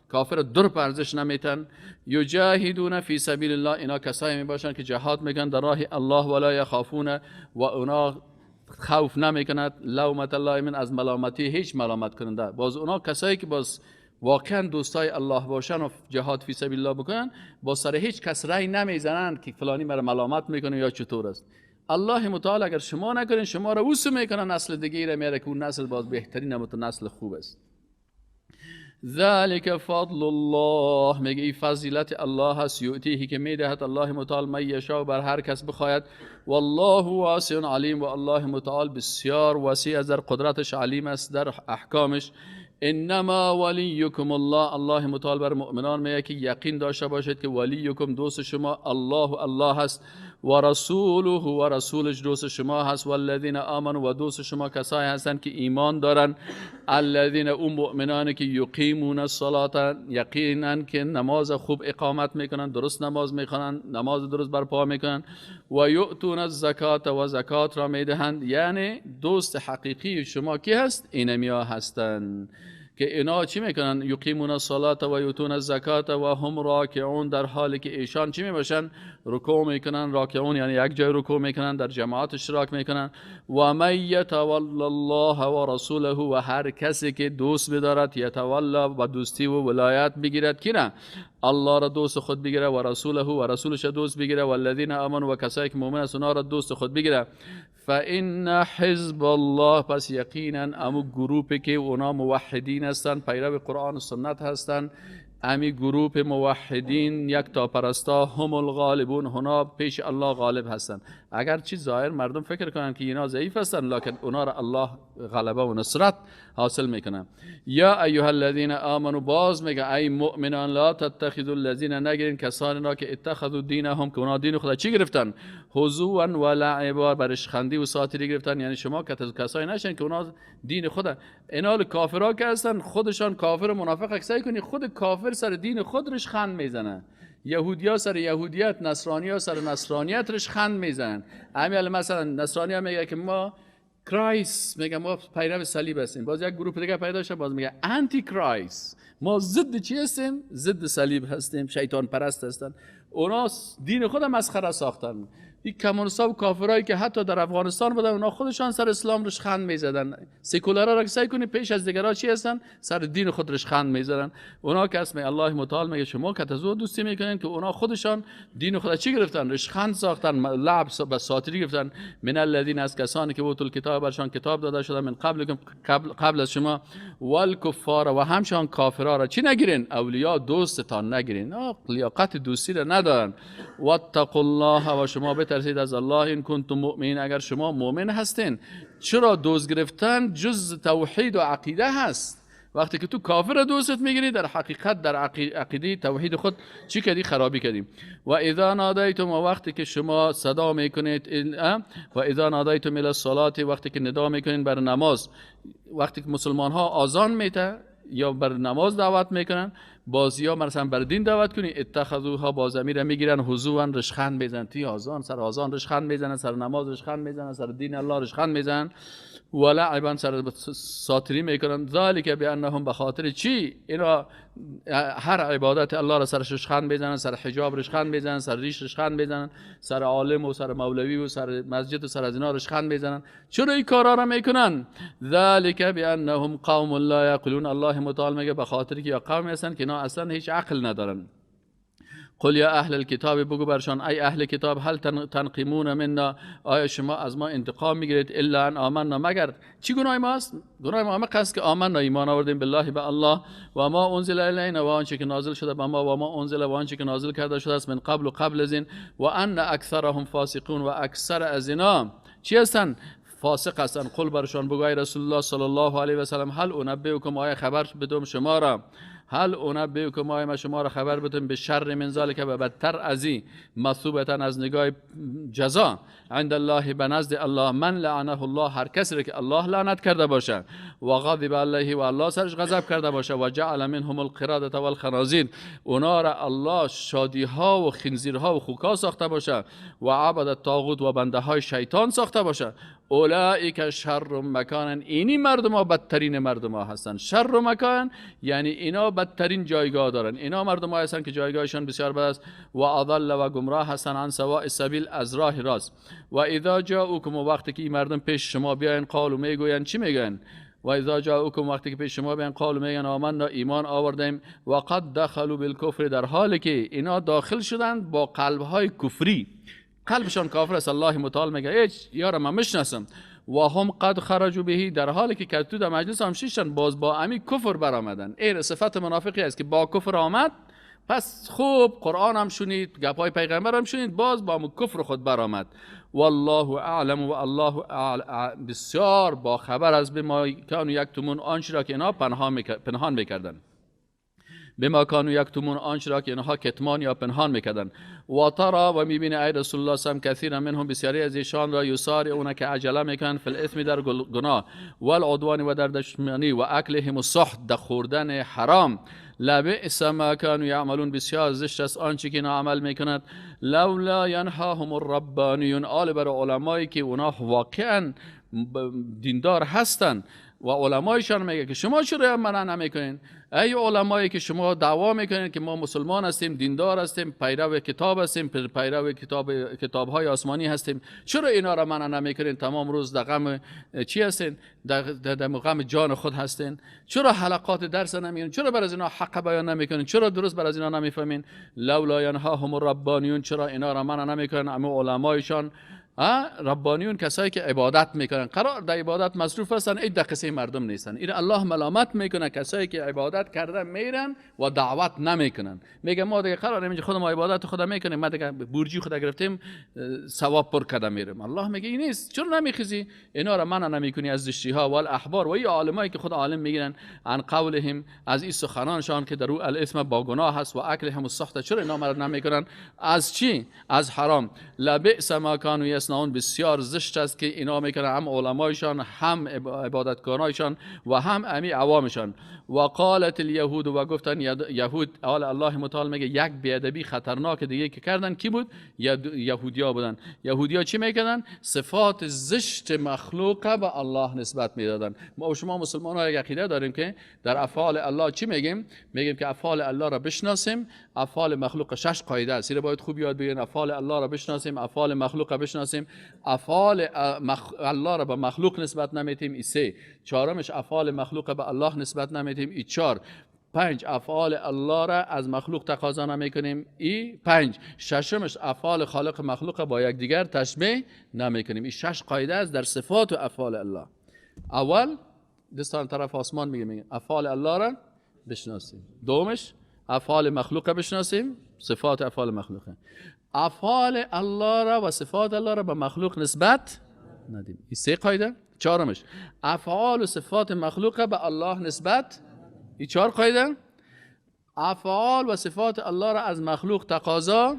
کافر در پرزش نمیتن. یجاهدون فی سبیل الله، اینا کسایی می باشن که جهاد میکنن در راه الله، ولا یخافون، و اونا خوف نمیکند، لومت الله، من از ملامتی، هیچ ملامت کننده. باز اونا کسایی که باز واقعا دوستای الله باشن و جهاد فی سبیل الله بکنن، با سر هیچ کس رأی نمیزنن که فلانی مرا ملامت میکنه یا چطور است. الله متعال اگر شما نکنین، شما را اوسو میکنن، نسل دیگه را میاره که اون نسل باز بهترین و نسل خوب است. ذلك فضل الله، میگه این فضیلت الله هست، یؤتیه، که میدهد الله متعال، من یشاء، بر هر کس بخواهد. والله واسع علیم، و الله متعال بسیار وسیع است در قدرتش، علیم است در احکامش. انما ولیکم الله، الله متعال بر مؤمنان میگه که یقین داشته باشید که ولیکم، دوست شما، الله الله هست، و رسوله، و رسولش دوست شما هست، والذین آمنوا، و دوست شما کسایی هستند که ایمان دارن، الذین، اون مؤمنان که یقیمون الصلاة، یقینا که نماز خوب اقامت میکنن، درست نماز میخوانن، نماز درست برپا میکنن، و یؤتون الزکات، و زکات را میدهند. یعنی دوست حقیقی شما کی هست؟ اینمیا هستند که اینا چی میکنن؟ یقیمون الصلاة و یؤتون الزکات و هم راکعون، در حالی که ایشان چی میباشن؟ رکوع میکنن. راکعون یعنی یک جای رکوع میکنن، در جماعت اشتراک میکنن. و من یتول الله و رسوله، و هر کسی که دوست بدارد، یتولا، و دوستی و ولایت بگیرد، کی نه؟ الله را دوست خود بگیره، و رسوله، و رسولش دوست بگیره، و الذین آمنوا، و کسایی که مؤمن است اونا را دوست خود بگیره. فإن حزب الله، پس یقینا امو گروپی که اونا موحدین هستند، پیرو قرآن و سنت هستند، امی گروپ موحدین یک تا پرستا، هم الغالبون، هنا پیش الله غالب هستند. اگر چی ظاهر مردم فکر کنند که اینا ضعیف هستند، لکن اونا را الله غلبه و نصرت حاصل میکنه. یا ایها الذین آمنوا، باز میگه ای مؤمنان، لا تتخذوا الذین، نگیرین کسانی را که اتخذوا دینهم، که اونا دین خدا چی گرفتن؟ هزوا و لعبا، برش خندی و ساتری گرفتن. یعنی شما کسایی نشین که اونا دین خدا، اینا کافرها که هستن خودشان کافر و منافق، سعی کنی خود کافر سر دین خود رش خند میزنه، یهودیا سر یهودیت، نصرانیا سر نصرانیت رش خند میزنن. همین مثلا نصرانیا میگه که ما Christ، میگه ما پیرو صلیب هستیم. باز یک گروه دیگه پیدا شد، باز میگه anti Christ، ما ضد چی هستیم؟ ضد صلیب هستیم، شیطان پرست هستن. اونا دین خود مسخره ساختن. این کمونیست‌ها و کافرایی که حتی در افغانستان بودن، اونا خودشان سر اسلام رشخند میزدن. سکولارا را که سعی کنی پیش از دیگرا چی هستن؟ سر دین خود رشخند میزدن. اونا که اسم الله متعال میگه شما که از دوستی میکنین که اونا خودشان دین خود چی گرفتن؟ رشخند ساختن، لعب به ساتری گرفتن. من الذین، از کسانی که اوتوا الکتاب، برشان کتاب داده شده، من قبلکم، قبل از شما، والکفار، و همشان کافرا را چی نگیرین؟ اولیا، دوستتان نگیرین. لیاقت دوستی را ندارن. واتقوا الله، و شما بترسید از الله، ان کنتم مؤمنین، اگر شما مؤمن هستین. چرا دوست گرفتن جز توحید و عقیده هست؟ وقتی که تو کافر دوستت میگیری، در حقیقت در عقیده توحید خود چی کردی؟ خرابی کردی. و اذا نادیتم، و وقتی که شما صدا میکنید، و اذا نادیتم الی الصلاه، وقتی که ندا میکنین بر نماز، وقتی که مسلمان ها آذان میته یا بر نماز دعوت میکنن، بازی ها مثلا بر دین دعوت کنی، اتخذوها، باز امیر میگیرن، هزوا، رشخند میزنن. توی آذان، سر آذان رشخند میزنن، سر نماز رشخند میزنن، سر دین الله رشخند میزنن، ولعبا، سر ساتری میکنن. ذالک بانهم، به خاطر چی اینا هر عبادت الله را سرش رشخند میزنن، سر حجاب رشخند میزنن، سر ریش رشخند میزنن، سر عالم و سر مولوی و سر مسجد و سر از اینا رشخند میزنن؟ چرا این کارا را میکنن؟ ذالک بانهم قوم لا یعقلون. الله متعال میگه به خاطر که یا قومی هستن که اینا اصلا هیچ عقل ندارن. قل یا اهل الکتاب، بگو برشان ای اهل کتاب، هل تنقمون منا، آیا شما از ما انتقام میگیرید؟ الا ان آمنا، مگر چی گناه ماست؟ گناه ما همه قصد که آمنا، ایمان آوردیم، بالله، به الله، و ما انزل الینا، و آنچه که نازل شده به ما، و ما انزل، و آنچه که نازل کرده شده است، من قبل، و قبل از این، و ان اکثرهم فاسقون، و اکثر از اینا چی هستن؟ فاسق هستن. قل، برشان بگو ای رسول الله صلی الله علیه و سلم، هل انبئکم، آیا خبر بدم شما را؟ هل انبئکم، آیا ما شما را خبر بدم؟ بشر من ذلک، به بدتر از این، مثوبة، از نگاه جزا، عند الله، به نزد الله، من لعنه الله، هر کسی را که الله لعنت کرده باشه، و غضب علیه، و الله سرش غضب کرده باشه، و جعل منهم القردة والخنازیر، اونا را الله شادی ها و خنزیرها و خوکا ساخته باشه، و عبد الطاغوت، و بنده های شیطان ساخته باشه. اولئک شر مکانا، اینی مردم ها بدترین مردم ها هستند. شر مکان یعنی اینا بدترین جایگاه دارن. اینا مردم ها هستند که جایگاهشان بسیار بد است. و اضل، و گمراه هستند، عن سواء السبیل، از راه راست. و اذا جاءوکم، و وقتی که این مردم پیش شما بیاین، قالوا، میگوین. چی میگن؟ و اذا جاءوکم، وقتی که پیش شما بیان، قالوا، میگن، آمنا، ایمان آوردیم، و قد دخلوا بالکفر، در حالی که اینا داخل شدند با قلب های کفری، قلبشان کافر است. الله متعال میگه هیچ یارا من میشناسم. و هم قد خرجوا به، در حالی که تو در مجلس هم شیشتن، باز با امی کفر برآمدن. این صفت منافقی است که با کفر آمد. پس خوب قرآن هم شنید، گپای پیغمبر هم شنید، باز با کفر خود برآمد. والله اعلم، و الله بسیار با خبر از، بما کانوا یکتمون، آنچه را که اینا پنهان میکردن. بما کانوا یکتمون، آنچه را که اینها کتمان یا پنهان میکردن. و تری، و میبینه ای رسول الله صلی کثیرا منهم، بسیاری از ایشان را، یسارعون، که عجله میکنن، فی الاثم، در گناه، والعدوان، و در دشمنی، و اکلهم السحت، در خوردن حرام. لبئس ما کانوا یعملون، بسیار زشت است آنچه که اینا عمل میکند. لولا ینهاهم الربانیون، آل بر علمایی که اونا واقعا دیندار هستند و علمایشان میگه که شما چرا منع نمیکنین؟ ای علمایی که شما دعوا میکنین که ما مسلمان هستیم، دیندار هستیم، پیرو کتاب هستیم، پیرو کتاب های آسمانی هستیم، چرا اینا را منع نمیکنین؟ تمام روز در غم چی هستین؟ در غم جان خود هستین. چرا حلقات درس نمیگین؟ چرا بر از اینا حق بیان نمیکنین؟ چرا درست بر از اینا نمیفهمین؟ لولا ینهاهم الربانیون، چرا اینا را منع نمیکنن اما علمایشان؟ ربانیون کسایی که عبادت میکنن، قرار در عبادت مصروف هستن، ای در قصه مردم نیستن. این الله ملامت میکنه کسایی که عبادت کرده میرن و دعوت نمیکنن. میگه ما دیگه قرار اینجا خود ما عبادت خود میکنیم، ما دیگه بورجی خود گرفتیم، ثواب پر کرده میریم. الله میگه این نیست. چرا نمیخیزی اینا را منع نمیکنی از زشتی ها؟ والاحبار، و ای عالمایی که خود عالم میگیرن، عن قولهم، از این سخنانشان که در او الاثم، با گناه هست، و اکلهم السحت. چرا اینا منع نمیکنن از چی؟ از حرام. لبئس ما کانوا یصنعون، بسیار زشت است که اینا میکنن، هم علمایشان، هم عبادتکارایشان و هم امی عوامشان. و قالت اليهود، و گفتن یهود. حال الله متعال میگه یک بیادبی خطرناک دیگه که کردن کی بود؟ یهودیا بودن. یهودیا چی میکردن؟ صفات زشت مخلوق به الله نسبت میدادن. ما و شما مسلمان ها یک عقیده داریم که در افعال الله چی میگیم؟ میگیم که افعال الله را بشناسیم، افعال مخلوق شش قاعده است، باید خوب یاد بگیریم. افعال الله را بشناسیم، افعال مخلوق را بشناسیم، افعال الله را به مخلوق نسبت نمیتیم، ای سه. چهارمش افعال مخلوق به الله نسبت نمیتیم، ای چهار. پنج، افعال الله را از مخلوق تقاضا نمیکنیم، ای پنج. ششمش افعال خالق مخلوق با یکدیگر تشبیه نمیکنیم. این شش قاعده است در صفات و افعال الله. اول دستان طرف آسمان میگیم افعال الله را بشناسیم. دومش افعال مخلوق بشناسیم، صفات افعال مخلوق. افعال الله را و صفات الله را به مخلوق نسبت ندیم، این سه قاعده. چهارمش افعال و صفات مخلوق به الله نسبت، این چهار قاعده. افعال و صفات الله را از مخلوق تقاضا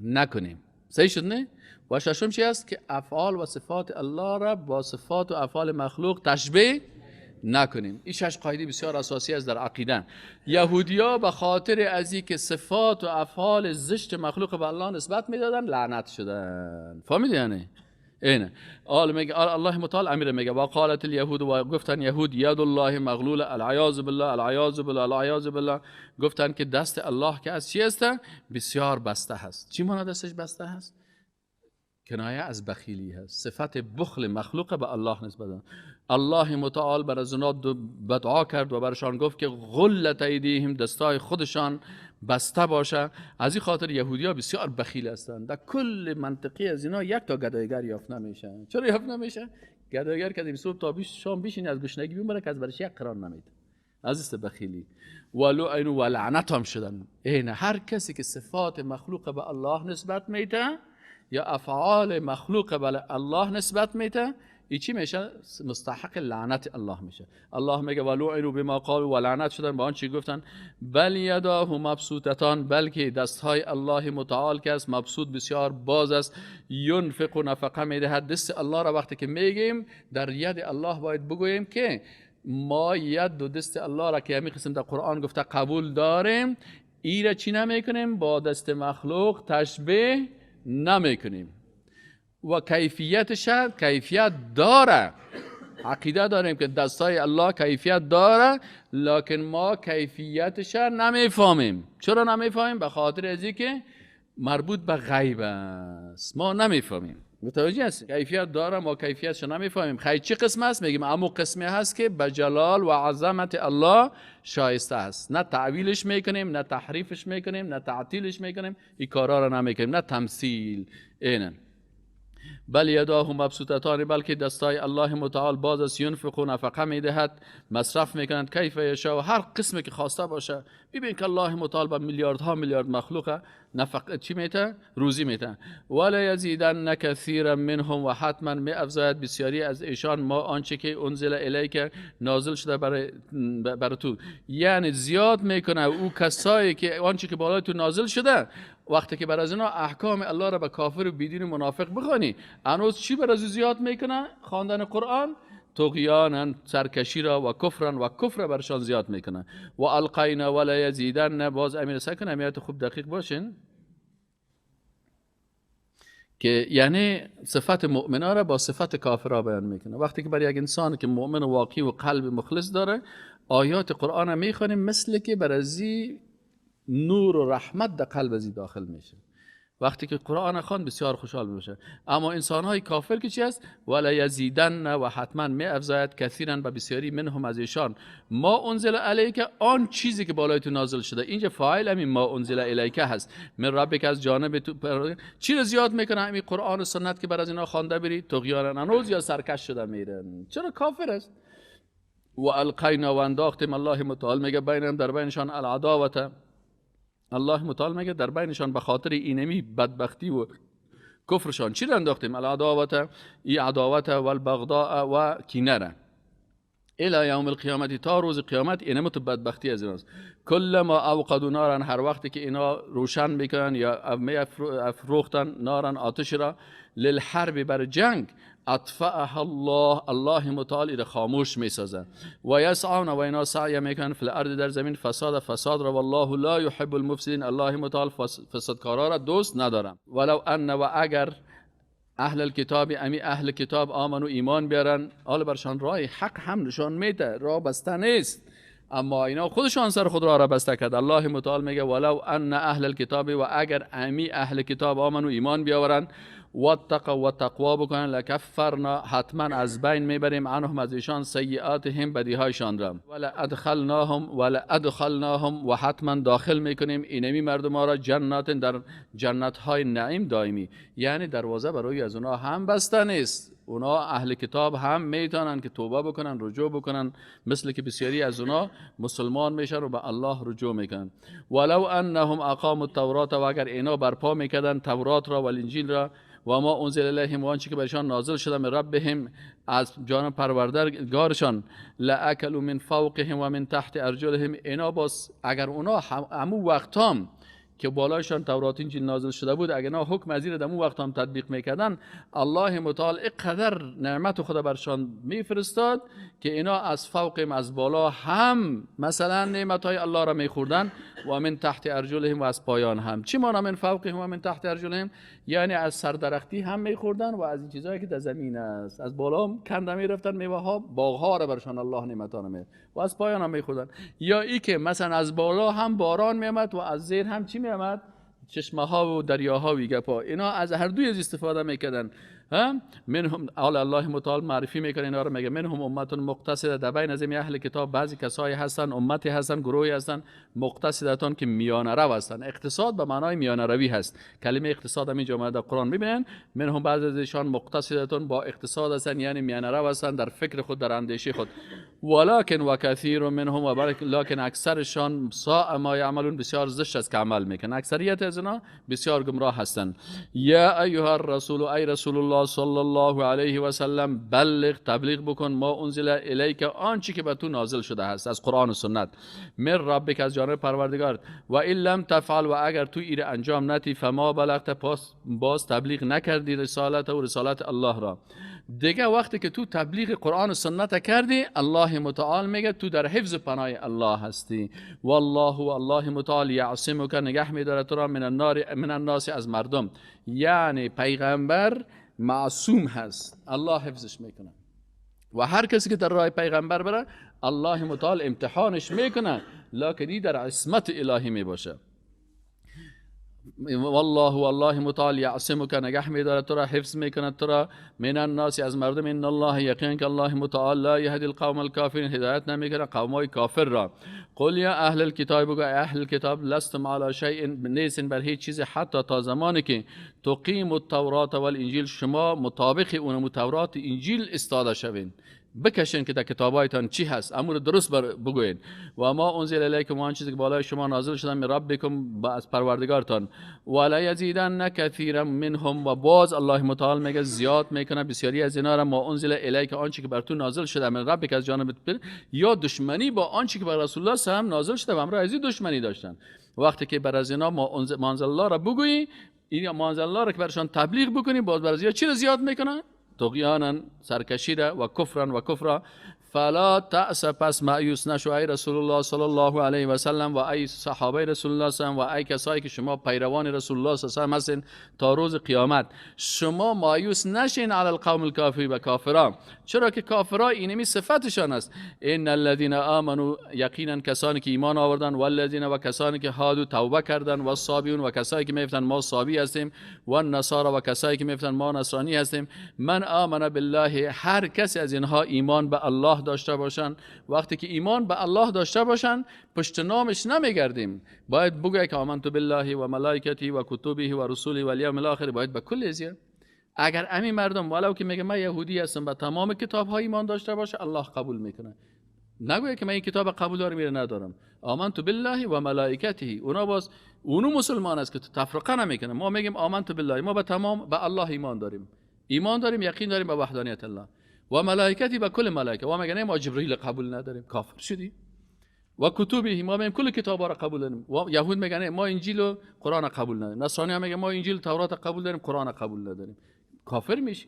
نکنیم، صحیح شد نه؟ و ششم چی است؟ که افعال و صفات الله را با صفات و افعال مخلوق تشبیه نکنیم. این شش قاعده بسیار اساسی است در عقیده. یهودیا به خاطر از اینکه صفات و افعال زشت مخلوق به الله نسبت میدادن لعنت شدن. فهمیدی یعنی؟ اینه. آل میگه الله متعال امیر میگه و قالت اليهود، و گفتن یهود ید الله مغلوله، العیاذ بالله العیاذ بالله العیاذ بالله. گفتن که دست الله که از چی است؟ بسیار بسته هست. چی معنی دستش بسته هست؟ کنایه از بخیلی هست. صفت بخل مخلوق به الله نسبت دادن. الله متعال بر از اونا بدعا کرد و برشان گفت که غلت ایدیهم، دستای خودشان بسته باشه. از این خاطر یهودیا بسیار بخیل هستند. در کل منطقه از اینا یک تا گدایگر یافت نمیشه. چرا یافت نمیشه؟ گدایگر که صبح تا شام بشینه از گشنگی میمره که از برش یک قران نمیده. از است بخیلی. ولو و لعنت هم شدن. این هر کسی که صفات مخلوق به الله نسبت میده یا افعال مخلوق به الله نسبت میده، ای چی میشه؟ مستحق لعنت الله میشه. الله میگه ولعنوا بما قالوا، و لعنت شدن به آنچه گفتن. بل یداه مبسوطتان، بلکه دستهای الله متعال که است مبسوط، بسیار باز است. ینفق و نفقه میدهد. دست الله را وقتی که میگیم در ید الله باید بگوییم که ما ید و دست الله را که همین قسم در قرآن گفته قبول داریم، ای را چی نمیکنیم؟ با دست مخلوق تشبیه نمیکنیم. و کیفیتش کیفیت داره، عقیده داریم که دستای الله کیفیت داره، لکن ما کیفیتش نمیفهمیم. چرا نمیفهمیم؟ به خاطر از اینکه مربوط به غیب است، ما نمیفهمیم. متوجه هستی؟ کیفیت داره، ما کیفیتش نمیفهمیم. خیلی چه قسم است؟ میگیم امو قسمی هست که به جلال و عظمت الله شایسته است. نه تعویلش میکنیم، نه تحریفش میکنیم، نه تعطیلش میکنیم، این کارا را نمیکنیم، نه تمثیل. اینه بل یداه مبسوطتان، بلکه دستای الله متعال باز است. ینفق و نفقه میدهد، مصرف میکنند. کیف یشاء، هر قسمی که خواسته باشه. ببین که الله متعال به میلیاردها میلیارد مخلوق نفقه چی میته؟ روزی میته. ولا یزیدن کثیرا منهم، و حتما می افزاید بسیاری از ایشان ما آنچه که انزل الیک، نازل شده برای تو. یعنی زیاد میکنه او کسایی که آنچه که بالای تو نازل شده. وقتی که بر از اینا احکام الله را به کافر و بیدین و منافق بخوانی، هنوز چی بر از او زیاد میکنه؟ خواندن قرآن، طغیانا، سرکشی را، و کفرا، و کفر برشان زیاد میکنه. و القینا ولا یزیدن، باز امیر سکن امیت خوب دقیق باشین که یعنی صفت مؤمنا را با صفت کافرا بیان میکنه. وقتی که برای یک انسان که مؤمن واقعی و قلب مخلص داره آیات قرآن میخوانیم، مثل که بر ازی نور و رحمت در قلب ازی داخل میشه. وقتی که قرآن خوان بسیار خوشحال میشه. اما انسان‌های کافر که چی است؟ ولا یزیدن، و حتما می افزاید کثیرا، و بسیاری منهم از ایشان، ما انزل الیک، آن چیزی که بالای تو نازل شده. اینجا فاعل همین ما انزل الیک هست، من ربک، از جانب تو. چی رو زیاد میکنه؟ همین قرآن و سنت که بر از اینا خوانده بری، طغیانا هنوز یا سرکش شده میرن. چرا؟ کافر است. و القینا، و انداختیم. الله متعال میگه بینهم، در بینشان، العداوت. الله متعال میگه در بینشان به خاطر اینمی بدبختی و کفرشان چی را انداختیم؟ العداوت، ای عداوت، و البغضاء، و کینه را، الی یوم القیامت، تا روز قیامت. اینم تو بدبختی از ایناست. کلما اوقدوا نارا، هر وقتی که اینا روشن میکنن یا می افروختن، نارا، آتش را، للحرب، بر جنگ، اطفأها الله، الله متعال ایره خاموش میسازه. و یسعون، و اینا سعی میکنن، فی الارض در زمین، فساد، فساد را، والله لا یحب المفسدین، الله متعال فسادکارا را دوست نداره. ولو ان، و اگر اهل الکتاب، امی اهل کتاب، آمنو ایمان بیارن، حالا برشان راه حق هم نشان میده، راه بسته نیست، اما اینا خودشان سر خود را بسته کرد. الله متعال میگه ولو ان اهل الکتاب، و اگر امی اهل کتاب آمنو ایمان بیاورن، واتقوا و تقوا بکنن، لکفرنا، حتما از بین میبریم، عنهم از ایشان، سیئاتهم بدیهایشان را، ولادخلناهم، ولادخلناهم و حتما داخل میکنیم اینمی مردم ها را، جنات، در جنت های نعیم دائمی. یعنی دروازه برای از اونا هم بسته نیست، اونا اهل کتاب هم میتونن که توبه بکنن، رجوع بکنن، مثل که بسیاری از اونا مسلمان میشن و به الله رجوع میکنن. ولو انهم اقاموا التورات، و اگر اینا برپا میکردن تورات را و انجیل را، و ما انزل الیهم، و آنچه که برشان نازل شده، من ربهم از جانب پروردگارشان، لاکلوا من فوقهم و من تحت ارجلهم. اینا باز اگر اونا همو وقتام که بالایشان تورات انجیل نازل شده بود، اگر نه حکم از این دمو وقت هم تطبیق میکردن، الله متعال اینقدر نعمت خدا برشان میفرستاد که اینا از فوق، از بالا هم مثلا نعمت های الله را میخوردن، و من تحت ارجلهم، و از پایان هم. چی مانا من فوقهم و من تحت ارجلهم؟ یعنی از سردرختی هم میخوردن و از این چیزهایی که در زمین است، از بالا هم کنده میرفتن میوه ها، باغ ها را برشان الله نعمت ها می و از پایان هم میخوردن. یا ای که مثلا از بالا هم باران میامد و از زیر هم چی میامد؟ چشمه ها و دریاها و گپا. اینا از هر دوی از استفاده میکردن. منهم، حالا الله متعال معرفی میکنه اینا رو، میگه منهم امت مقتصده، در بین از این اهل کتاب بعضی کسایی هستن، امتی هستن، گروهی هستن، مقتصدتان که میانه رو هستن. اقتصاد به معنای میانه روی هست، کلمه اقتصاد هم اینجا در قرآن میبینن. منهم بعضی از ایشان مقتصدتان با اقتصاد هستن، یعنی میانه رو هستن در فکر خود، در اندیشه خود. ولکن و کثیر منهم، و لکن اکثرشان، ساء ما یعملون، بسیار زشت است که عمل میکنن. اکثریت از اینا بسیار گمراه هستن. یا ایها الرسول، ای رسول الله صلی الله علیه و سلم، بلغ، تبلیغ بکن، ما انزل الیک، آنچه که به تو نازل شده هست از قرآن و سنت، من ربک، از جانب پروردگارت، و ان لم تفعل، و اگر تو ایره انجام ندی، فما بلغت، پس باز تبلیغ نکردی رسالت و رسالت الله را. دیگه وقتی که تو تبلیغ قرآن و سنت کردی، الله متعال میگه تو در حفظ پناه الله هستی. والله، و الله متعال، یعصمک، نگه میداره تو را، من النار، من الناس، از مردم. یعنی پیغمبر معصوم هست، الله حفظش میکنه و هر کسی که در راه پیغمبر بره الله متعال امتحانش میکنه، لکن در عصمت الهی میباشه. والله، والله متعال، یعصمک، نگه میداره تو را، حفظ میکنه تو را، من الناس، از مردم. ان الله، یقین که الله متعال، لا یهدی القوم الکافرین، هدایت نمیکنه قومای کافر را. قل یا اهل الکتاب، بگو اهل الکتاب، لستم علی شیء، نیستین بر هیچ چیز، حتی تا زمانی که تقیم التورات والانجیل، شما مطابق اونمو تورات انجیل استاده شوین، بکشین که در کتابایتان چی هست، امور درست بگوین. و ما انزل الیکم، آن چیزی که بالای شما نازل شده، من ربکم، از پروردگارتان. ولا یزیدن کثیرا منهم، و باز الله متعال میگه زیاد میکنه بسیاری از اینا را، ما انزل الیک، آنچه که بر تو نازل شده، من ربک، از جانب، یا دشمنی با آنچه که بر رسول الله هم نازل شده و همراه از دشمنی داشتن. وقتی که بر از اینا ما انزل الله را بگویی، این ما انزل الله را که برشان تبلیغ بکنی، باز بر از اینا چی را زیاد میکنه؟ طغیانا، سرکشی را، و کفرا، و کفرا. فلا تأس، پس مایوس نشو ای رسول الله صلی الله علیه و سلم و ای صحابه رسول الله صلی الله و ای کسایی که شما پیروان رسول الله صلی الله علیه و سلم هستین تا روز قیامت، شما مایوس نشین علی القوم الکافر، و کافرا، چرا که کافرا اینمی صفتشان است. ان الذين آمنوا، یقینا کسانی که ایمان آوردن، والذین، و کسانی که هادو، توبه کردن، و صابیون، و کسایی که میگفتن ما صابی هستیم، و النصارى، و کسایی که میگفتن ما نصرانی هستیم، من آمن بالله، هر کسی از اینها ایمان به الله داشته باشن، وقتی که ایمان به الله داشته باشن پشت نامش نمیگردیم، باید بگه که آمنت بالله و ملائکته و کتبه و رسوله و الیوم الاخر، باید به کل ازیه. اگر امی مردم ولو که میگه من یهودی هستم به تمام کتاب ها ایمان داشته باشه، الله قبول میکنه. نگویه که من این کتاب قبول دارم میره ندارم. آمنت بالله و ملائکته، اونا باز اونو مسلمان است که تفرقه نمیکنه. ما میگیم آمنت بالله، ما به تمام به الله ایمان داریم، ایمان داریم، یقین داریم به وحدانیت الله، و ملائکتی، به کل ملائکه. و میگن ما جبرئیل قبول نداریم، کافر شدی. و کتبه، ما میگیم کل کتابا را قبول داریم. و یهود میگن ما انجیل و قرآن قبول نداریم. نصرانی ها میگن ما انجیل و تورات قبول داریم، قرآن قبول نداریم. کافر میشی.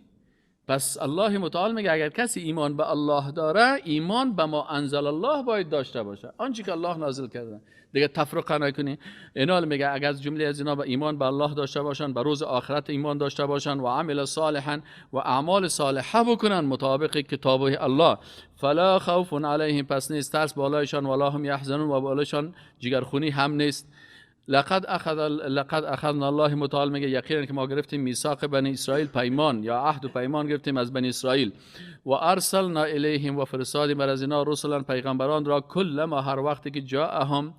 پس الله متعال میگه اگر کسی ایمان به الله داره، ایمان به ما انزل الله باید داشته باشه، آنچه که الله نازل کرده، دیگه تفرقه نکنی. اینا میگه اگر از جمله از اینا به ایمان به الله داشته باشن، به روز آخرت ایمان داشته باشن، و عمل صالحا و اعمال صالحه بکنن مطابق کتاب الله، فلا خوف علیهم، پس نیست ترس بالایشان، ولا هم یحزنون، و بالایشان جگرخونی هم نیست. لقد اخذنا، الله متعال میگه یقینا که ما گرفتیم میثاق بنی اسرائیل، پیمان یا عهد و پیمان گرفتیم از بنی اسرائیل، و ارسلنا الیهم، و فرستادیم بر از اینا رسلا، پیغمبران را، کلما، هر وقتی که جاءهم،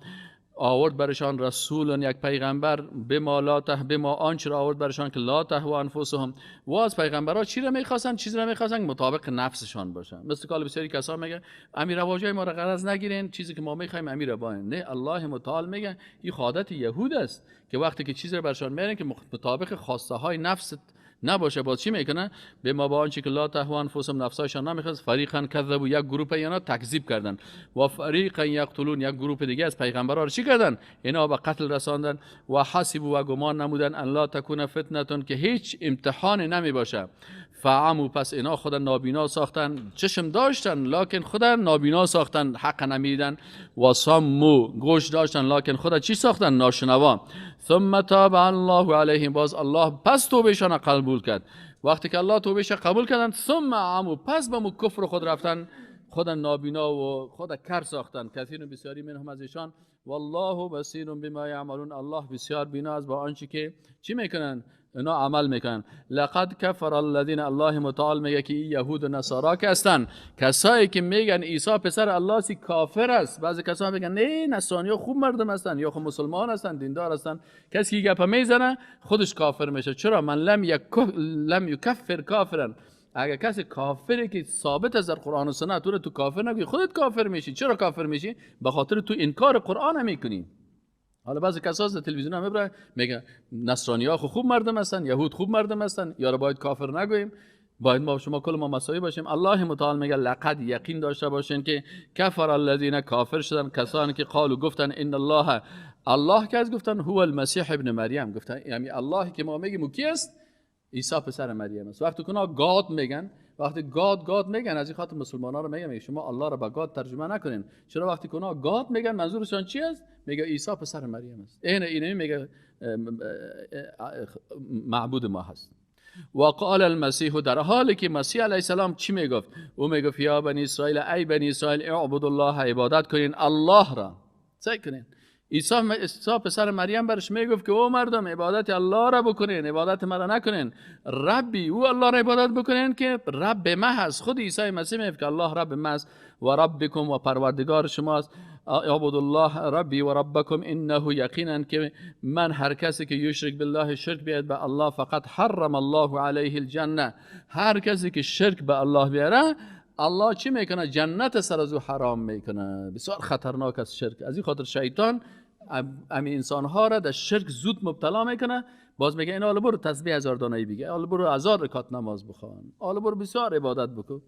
آورد برشان رسول، یک پیغمبر، بما لا ته، بما آنچه را آورد برشان که لا تهوا انفسهم، و از پیغمبرها چی را میخواستن؟ چیزی را میخواستن مطابق نفسشان باشه. مثل که بسیاری کسا میگه امیر رواجای ما را غرض نگیرین، چیزی که ما میخوایم امیر باین. نه، الله متعال میگه این عادت یهود است که وقتی که چیزی را برشان میارن که مطابق خواسته های نفس نباشه، باز چی میکنه؟ به ما با آنچه که لا تهوا انفسهم، نفسایشان نمیخواست، فریقا کذبوا، یک گروه اینا تکذیب کردن، و فریقا یقتلون، یک گروه دیگه از پیغمبرا رو چی کردن؟ اینا به قتل رساندن، و حسبوا، و گمان نمودن، ان لا تکون فتنه، که هیچ امتحان نمی باشه. فعموا، پس اینا خود نابینا ساختن، چشم داشتن لکن خود نابینا ساختن، حق نمیدن، و صموا، گوش داشتن لکن خود چی ساختن؟ ناشنوا. ثم تاب الله علیهم، باز الله پس توبهشان قبول کرد. وقتی که الله توبهش قبول کردن، ثم عموا، پس به مو کفر خود رفتن، خود نابینا و خود کر ساختن، کثیر بسیاری منهم از ایشان. والله بصیر بما یعملون، الله بسیار بینا است با آنچه که چی میکنن؟ اینا عمل میکنن. لقد کفر الذین، الله متعال میگه که این یهود و نصارا که هستن، کسایی که میگن عیسی پسر الله سی کافر است. بعضی کسا میگن نه نصرانی ها خوب مردم هستن، یا خب مسلمان هستن، دیندار هستن. کسی که گپ میزنه خودش کافر میشه. چرا؟ من لم یکفر کافرا، اگر کسی کافری که ثابت از در قرآن و سنت تو رو تو کافر نگی، خودت کافر میشی. چرا کافر میشی؟ به خاطر تو انکار قرآن میکنی. حالا بعضی کسا از تلویزیون هم میبره میگه نصرانی ها خوب مردم هستن، یهود خوب مردم هستن، یا باید کافر نگوییم، باید ما شما کل ما مساوی باشیم. الله متعال میگه لقد، یقین داشته باشین که کفر الذین، کافر شدن کسانی که قالو، گفتن ان الله، الله که از گفتن هو المسیح ابن مریم، گفتن یعنی الله که ما میگیم کی است؟ عیسی پسر مریم است. وقتی که God میگن، وقتی God God میگن، از این خاطر مسلمان ها رو میگم شما الله رو به God ترجمه نکنین. چرا وقتی که اونا God میگن منظورشان چی است؟ میگه عیسی پسر مریم است. اینه میگه معبود ما هست. و قال المسیح، در حالی که مسیح علیه السلام چی میگفت؟ او میگفت یا بنی اسرائیل، ای بنی اسرائیل، اعبدوا الله، عبادت کنین الله را. سعی کنین. عیسی پسر مریم برش میگفت که او مردم عبادت الله را بکنین، عبادت مرا نکنین. ربی، او الله را عبادت بکنین که رب ما هست. خود عیسی مسیح میگفت که الله رب ما است و ربکم، و پروردگار شماست. اعبد الله ربی و ربکم انه، یقینا که من هر کسی که یشرک بالله، شرک بیاد به الله، فقط حرم الله علیه الجنه. هر کسی که شرک به الله بیاره، الله چی میکنه؟ جنت سر از او حرام میکنه. بسیار خطرناک است شرک. از این خاطر شیطان امی انسان ها را در شرک زود مبتلا میکنه. باز میگه این حالا برو تسبیح 1000 دانه‌ای بگه، حالا برو 1000 رکعت نماز بخوان، حالا برو بسیار عبادت بکن.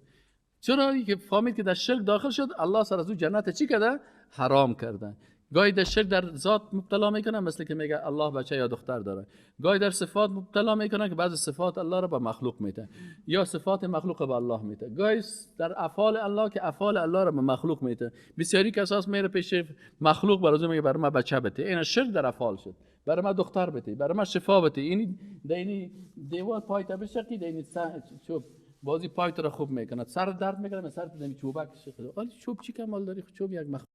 چرا؟ که فهمید که در شرک داخل شد، الله سر از او جنت چی کرده؟ حرام کرده. گاهی در شرک در ذات مبتلا میکنه، مثل که میگه الله بچه یا دختر داره. گاهی در صفات مبتلا میکنه که بعضی صفات الله را به مخلوق میده، یا صفات مخلوق به الله میده. گاهی در افعال الله که افعال الله را به مخلوق میده. بسیاری کساس میره پیش مخلوق، برای میگه برای من بچه بده. این شرک در افعال شد. برای من دختر بده، برای من شفا بده. این دینی دیوار پایت بشقی، دینی چوب بازی پایت را خوب میکنه، سر درد میکنه، سر دینی چوبک شقی. چوب چی کمال داری؟ چوب یک مخلوق.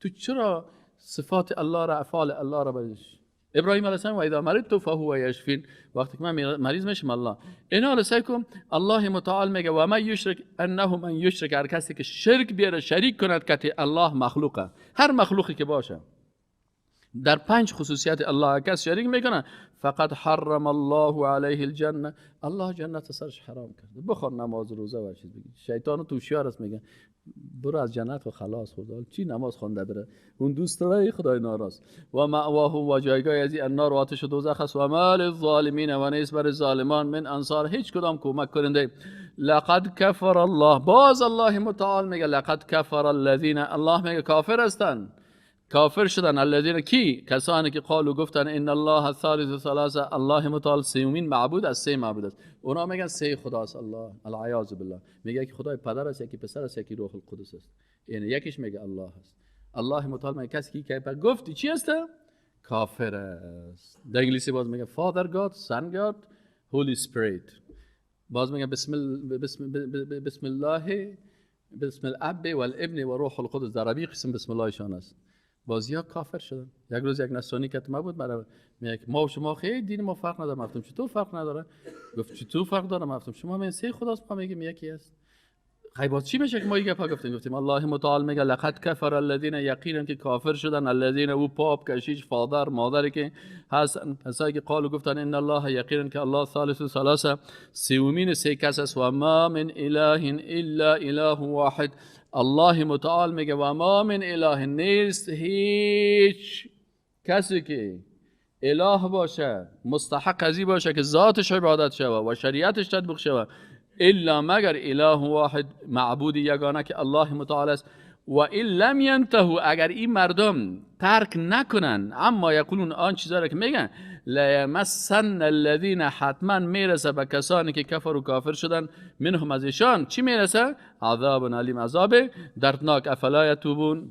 تو چرا صفات الله را، افعال الله را برش؟ ابراهیم علیه السلام و اذا مرضت فهو یشفین، وقتی که من مریض میشم الله. اینا رسیکم الله متعال میگه و من یشرک انه من یشرک، هر کسی که شرک بیاره، شریک کند که الله مخلوقه، هر مخلوقی که باشه، در 5 خصوصیت الله کس شریک میکنه، فقط حرم الله علیه الجنه، الله جنت سرش حرام کرده. بخوان نماز روزه و چیز بگی، شیطان تو شیار است، میگه برو از جنت و خلاص. خدا چی نماز خوانده بره، اون دوست داره خدای ناراض. و مأواه، و جایگاه از النار، و آتش دوزخ است. و ما للظالمین، و نیست بر ظالمان من انصار، هیچ کدام کمک کننده. لقد کفر الله، باز الله متعال میگه لقد کفر الذین، الله میگه کافر هستند. کافر شدن. الذین کی؟ کسانی که قالوا گفتن ان الله ثالث ثلاثه، الله متعال سومین معبود از سه معبود است. اونا میگن سه خداست الله، العیاذ بالله. میگه که خدای پدر است، یکی پسر است، یکی روح القدس است. یعنی یکیش میگه الله است. الله متعال میگه کسی که گفتی چی است؟ کافر است. در انگلیسی باز میگه Father God، Son God، Holy Spirit. باز میگه بسم الله، بسم الاب والابن و روح القدس. در عربی قسم بسم الله شان است. بازی ها کافر شدن. یک روز یک نصرانی که ما بود برای میگه ما و شما خیلی دین ما فرق نداره. گفتم چطور فرق نداره؟ گفت چطور فرق داره؟ گفتم شما میگین سه خداست، ما میگیم یکی است. خیلی باز چی میشه که ما یه گپ گفتیم؟ گفتیم الله متعال میگه لقد کفر الذین، یقینا که کافر شدن، الذین او پاپ کشیش فادر مادری که هست، کسایی که قالوا گفتن ان الله، یقینا که الله ثالث ثلاثه، سومین سه کس است، و ما من اله الا اله واحد. الله متعال میگه و ما من اله، نیست هیچ کسی که اله باشه، مستحق ازی باشه که ذاتش عبادت شوه و شریعتش تطبیق شوه، الا مگر اله واحد، معبود یگانه که الله متعال است. و ان لم ینتهوا، اگر این مردم ترک نکنن، اما یقولون، آن چیزا را که میگن، لیمسن الذین، حتما میرسه به کسانی که کفر و کافر شدن، منهم از ایشان چی میرسه؟ عذاب علیم، عذاب دردناک. افلا یتوبون،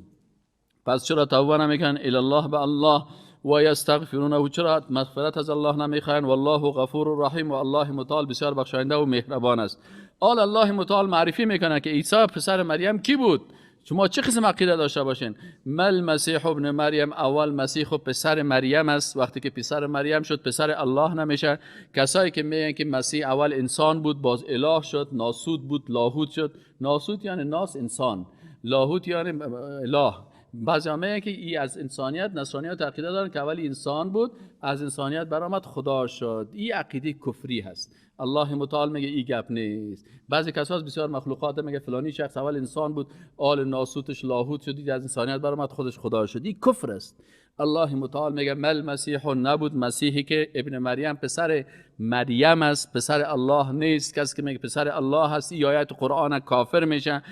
پس چرا توبه نمیکنن؟ الی الله، به الله، و یستغفرونه، چرا مغفرت از الله نمیخواین؟ والله غفور رحیم، و الله متعال بسیار بخشاینده و مهربان است. آل الله متعال معرفی میکنه که عیسی پسر مریم کی بود. شما چه قسم عقیده داشته باشین؟ مل مسیح ابن مریم، اول مسیح و پسر مریم است. وقتی که پسر مریم شد پسر الله نمیشه. کسایی که میگن که مسیح اول انسان بود باز اله شد، ناسوت بود لاهوت شد. ناسوت یعنی ناس انسان، لاهوت یعنی اله. بعضی ها میگن که ای از انسانیت، نصرانیت عقیده دارن که اول انسان بود، از انسانیت برآمد خدا شد. این عقیده کفری هست. الله متعال میگه ای گپ نیست. بعضی کسا بسیار مخلوقات میگه فلانی شخص اول انسان بود، آل ناسوتش لاهوت شد، از انسانیت برآمد خودش خدا شد. این کفر است. الله متعال میگه مل مسیح، نبود مسیحی که ابن مریم پسر مریم است، پسر الله نیست. کسی که میگه پسر الله هست، این آیت قرآن کافر میشه.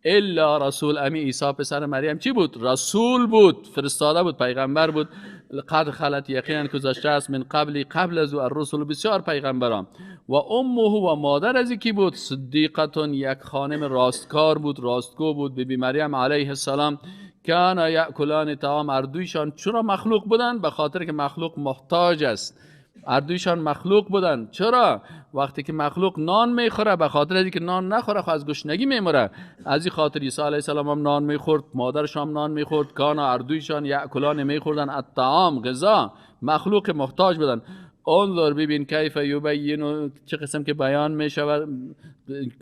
الا رسول، امی عیسی پسر مریم چی بود؟ رسول بود، فرستاده بود، پیغمبر بود. قد خلت، یقینا گذشته است، من قبلی، قبل از او، الرسل، بسیار پیغمبران. و امه، و مادر از کی بود؟ صدیقتون، یک خانم راستکار بود، راستگو بود، بی بی مریم علیه السلام. کان یاکلان طعام، اردویشان چرا مخلوق بودن؟ به خاطر که مخلوق محتاج است. اردویشان مخلوق بودن. چرا؟ وقتی که مخلوق نان میخوره، به خاطر اینکه نان نخوره خو از گشنگی میمره. از این خاطر عیسی علیه السلام هم نان میخورد، مادرش هم نان میخورد. کان اردویشان یاکلان میخوردن، الطعام غذا، مخلوق محتاج بودن. انظر، ببین، کیف یبین، چه قسم که بیان میشود،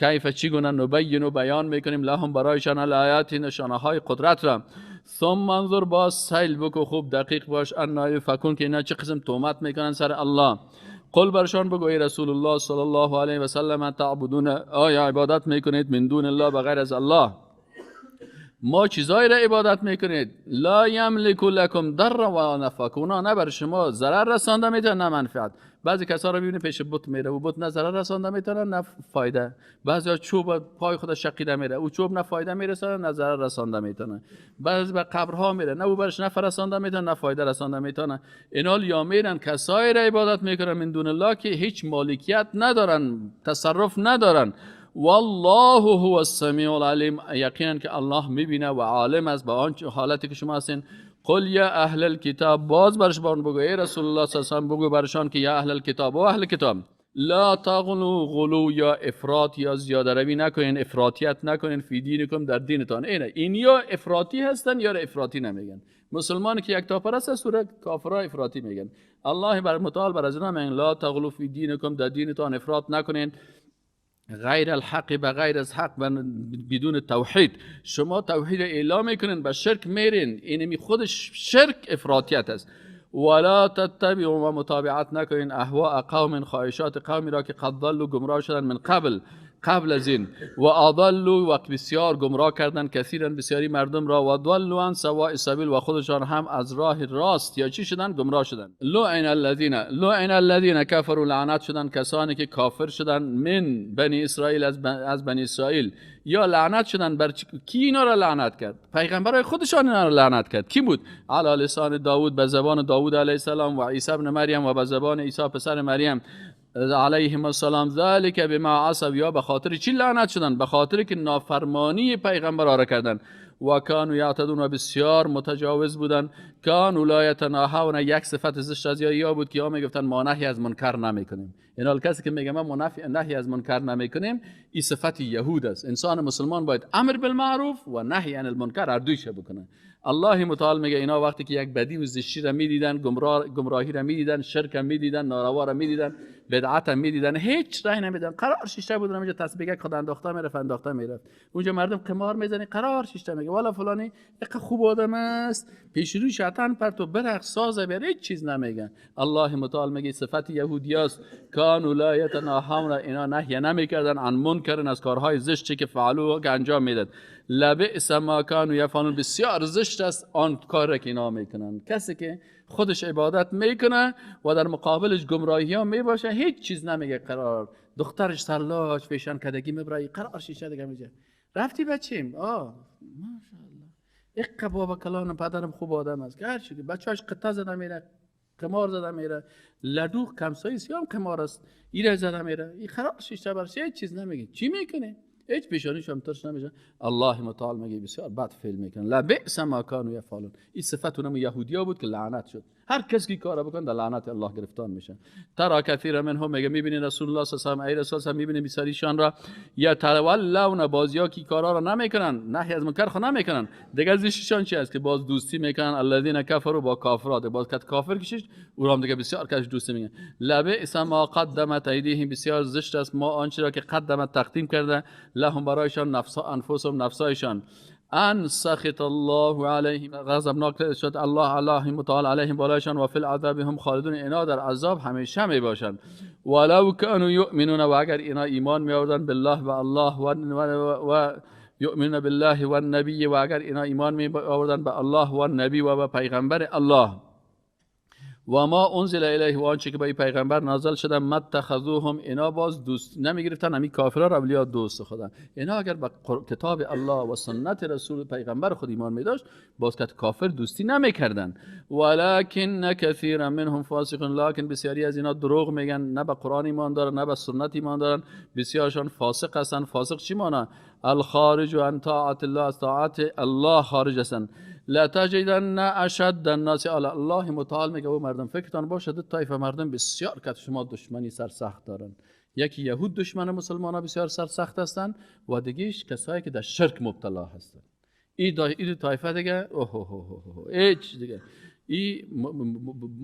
کیف چگونه، نبین بیان میکنیم، لهم برایشان، الآیات نشانه های قدرت را. ثم انظر، باز سیل بکو، خوب دقیق باش، انا یفکون، که اینا چه قسم تهمت میکنن سر الله. قل، برشان بگو ای رسول الله صلی الله علیه و سلم، تعبدون، آیا عبادت میکنید، من دون الله، بغیر از الله، ما چیزایی را عبادت میکنید، لا یملک لکم ضرا ولا نفعا، اونا نه بر شما ضرر رسانده میتونه نه منفعت. بعضی کسا رو ببینید پیش بت میره و بت نه ضرر رسانده میتونه نه فایده. بعضی چوب پای خود شقیده میره، او چوب نه فایده میرسانه نه ضرر رسانده میتونه. بعضی به قبرها میره، نه او برش نفع رسانده میتونه نه فایده رسانده میتونه. اینا یا میرن کسایی را عبادت میکنن من دون الله که هیچ مالکیت ندارن، تصرف ندارن. والله هو السمیع العلیم، یقینا که الله میبینه و عالم است با آن حالتی که شما هستین. قل یا اهل الکتاب، باز برش بارن بگو ای رسول الله صلی الله علیه و بگو برشان که یا اهل الکتاب و اهل کتاب، لا تغلو، غلو یا افراط یا زیاده روی نکنین، افراطیت نکنین، فی دینکم، در دینتان. اینه این یا افراطی هستن یا افراطی نمیگن. مسلمان که یک پرست است سوره کافرها افراطی میگن. الله بر متعال بر از اینا میگن لا تغلو فی دینکم، در دینتان افراط نکنین، غیر الحق، به غیر از حق و بدون توحید. شما توحید اعلام میکنین به شرک میرین، اینمی خودش شرک افراطیت است. ولا تتبعوا، و متابعت نکنین، اهواء قوم، خواهشات قومی را که قد ضلوا، گمراه شدن، من قبل، قبل از این. و اضلوا و بسیار گمراه کردن، کثیرا بسیاری مردم را، و ضلوا عن سواء السبیل و خودشان هم از راه راست یا چی شدن؟ گمراه شدن. لعن الذین کفروا لعنت شدن کسانی که کافر شدن، من بنی اسرائیل از بنی اسرائیل، یا لعنت شدن بر کی اینا را لعنت کرد؟ پیغمبرای خودشان اینا را لعنت کرد. کی بود؟ علی لسان داوود، به زبان داوود علیه السلام، و عیسی ابن مریم و به زبان عیسی پسر مریم علیهم السلام. ذلک بما عصوا، یا به خاطر چی لعنت شدن؟ به خاطر که نافرمانی پیغمبرها را کردن. و کانوا یعتدون و بسیار متجاوز بودن. کانوا لا یتناهون، یک صفت زشت از یا بود که یا میگفتن ما نهی از منکر نمیکنیم. اینا کسی که میگه ما نهی از منکر نمیکنیم، این صفت یهود است. انسان مسلمان باید امر بالمعروف و نهی عن المنکر هر دویش بکنه. الله متعال میگه اینا وقتی که یک بدی و زشتی را میدیدن، گمراهی را میدیدن، شرک را میدیدن، ناروا را میدیدن، بدعت را میدیدن، هیچ راه نمیدن، قرار شیشته بودن اونجا تسبیح خود انداخته میرفت، انداخته میرفت. اونجا مردم قمار میزنی، قرار شیشته میگه والا فلانی یک خوب آدم است، پیش روی شیطان پرتو برق ساز بیار، هیچ چیز نمیگن. الله متعال میگه صفت یهودیاست، کانوا لا یتناهون، اینا نهی نمیکردن عن منکر، از کارهای زشتی که فعلوا که انجام میداد. لبئس ما کانوا یفعلون، بسیار زشت است آن کار که اینا میکنن. کسی که خودش عبادت میکنه و در مقابلش گمراهی ها میباشه، هیچ چیز نمیگه، قرار دخترش سرلاش فیشان کدگی میبرای، قرار شیشه دیگه میگه رفتی بچیم، آه ماشاءالله اق بابا کلانم پدرم خوب آدم است، هر چی بچه‌اش قطعه زده میره، قمار زده میره، لدوخ کمسایی سیام قمار است، ایره زده میره، این قرار شیشه برش هیچ چیز نمیگه. چی میکنه؟ هیچ پیشانیش هم ترش نمیشه. الله متعال میگه بسیار بد فعل میکنن. لبئس ما کانوا یفعلون. این صفت اونم یهودیا بود که لعنت شد. هر کس که کارا بکنه در لعنت الله گرفتار میشه. ترا کثیر منهم، میگه میبینی رسول الله صلی الله علیه و ای رسول الله، میبینی بسیاریشان را یتولون، بازیا کی کارا را نمیکنن، نهی از منکر خو نمیکنن. دیگه زشتشان چی است که باز دوستی میکنن الذین کفروا با کافرات، باز کت کافر کشش او را هم دیگه بسیار کش دوستی میگن. لبئس ما قدمت ایدیهم، بسیار زشت است ما آنچه را که قدمت تقدیم کرده، لهم برایشان، نفس انفسهم نفسایشان. ان سخط الله علیهم، غضبناک شد الله علیهم متعال علیهم بالایشان، و فی العذاب هم خالدون، اینا در عذاب همیشه می باشند. ولو کانوا یؤمنون، و اگر اینا ایمان می آوردن بالله و الله و یؤمنون بالله و النبی، و اگر اینا ایمان می آوردن به الله و نبی و به پیغمبر الله، و ما انزل الیه، و آنچه که به پیغمبر نازل شده، متخذوهم، اینا باز دوست نمیگرفتن همین کافرها را اولیا دوست خودن. اینا اگر به کتاب الله و سنت رسول پیغمبر خود ایمان میداشت، باز که کافر دوستی نمیکردن. ولکن کثیرا منهم فاسقون، لکن بسیاری از اینا دروغ میگن، نه به قرآن ایمان دارن نه به سنت ایمان دارن، بسیارشان فاسق هستن. فاسق چی معنی؟ الخارج عن طاعت الله، از طاعت الله خارج هستن. لا تجدن اشد الناس علی الله متعال میگه او مردم فکرتان باشه دو طایفه مردم بسیار که شما دشمنی سرسخت دارن. یکی یهود دشمن مسلمان ها بسیار سرسخت هستن، و دیگهش کسایی که در شرک مبتلا هستن. این دو طایفه دیگه اوه اوه اوه هیچ دیگه ای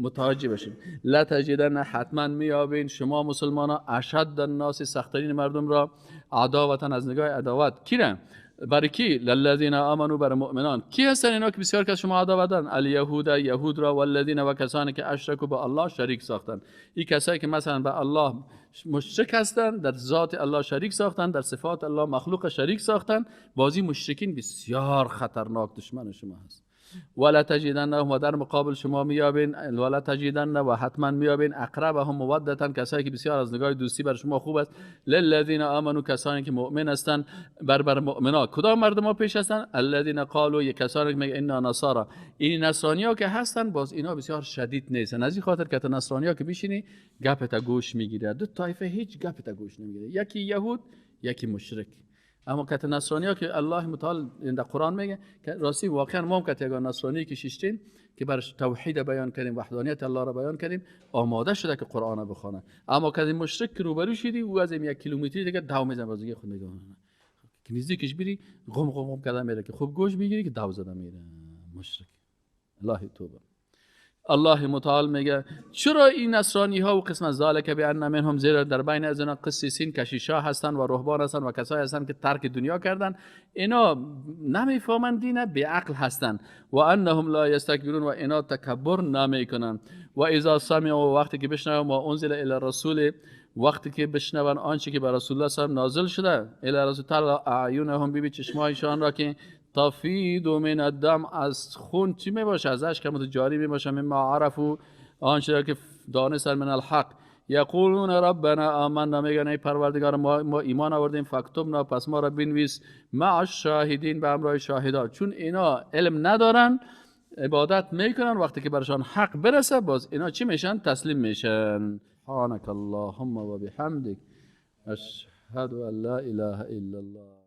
متوجه باشین. لا تجدن، حتما میابین شما مسلمان ها اشد الناس، سختترین مردم را، عداوتا، از نگاه عداوت کی را؟ برای کی؟ للذین آمنوا، برای مؤمنان. کی هستن اینا که بسیار کس شما عداوت دارن؟ الیهود، یهود را، والذین و کسانی که اشرکوا با الله شریک ساختن. این کسایی که مثلا به الله مشرک هستن، در ذات الله شریک ساختن، در صفات الله مخلوق شریک ساختن، بازی مشرکین بسیار خطرناک دشمن شما هست. ولا تجدنهم، و در مقابل شما میابین، ولا تجدن، و حتما میابین، اقربهم مودتا، کسایی که بسیار از نگاه دوستی بر شما خوب است، للذین آمنوا، کسانی که مؤمن هستند، بر مؤمنا. کدام مردم ها پیش هستند؟ الذین قالوا، یک کسانی که میگه انا نصارا. این نصرانی‌ها که هستن باز اینا بسیار شدید نیستن، از این خاطر که نصرانی‌ها که بشینی گپ تا گوش میگیره. دو طایفه هیچ گپ تا گوش نمیگیره، یکی یهود یکی مشرک. اما کت نصرانی ها که الله متعال در قرآن میگه که راستی واقعا ما هم کت یگان نصرانی که شیشتیم که برش توحید بیان کردیم، وحدانیت الله را بیان کردیم، آماده شده که قرآن را بخونه. اما کت مشرک که روبرو شدی او از یک کیلومتری دیگه دو میزنه، باز دیگه خود میگه که نزدیکش بری غم غم غم کردن میره که خوب گوش میگیری که دو زده میره مشرک. الله توبه. الله متعال میگه چرا این نصرانی ها و قسم از ذالک بان منهم، زیرا در بین از اینا قسیسین کشیشا هستن و رهبان هستن و کسایی هستن که ترک دنیا کردن، اینا نمیفهمند دین، بی عقل هستن، و انهم لا یستکبرون، و اینا تکبر نمیکنن. و اذا سمعوا، وقتی که بشنون ما انزل الی الرسول، وقتی که بشنون آنچه که بر رسول الله صلی نازل شده، الی رسول تعالی اعینهم، ببین چشمایشان را که تفید من الدم، از خون چی میباشه، از اشک جاری میباشه، مما عرفوا، آنچه را که دانستن، من الحق، یقولون ربنا آمنا، میگن ای پروردگار ما ایمان آوردیم، فاکتبنا، پس ما را بنویس، مع الشاهدین، به همراه شاهدا. چون اینا علم ندارن عبادت میکنن، وقتی که برشان حق برسه باز اینا چی میشن؟ تسلیم میشن. سبحانك اللهم و بحمدک، اشهد ان لا اله الا الله.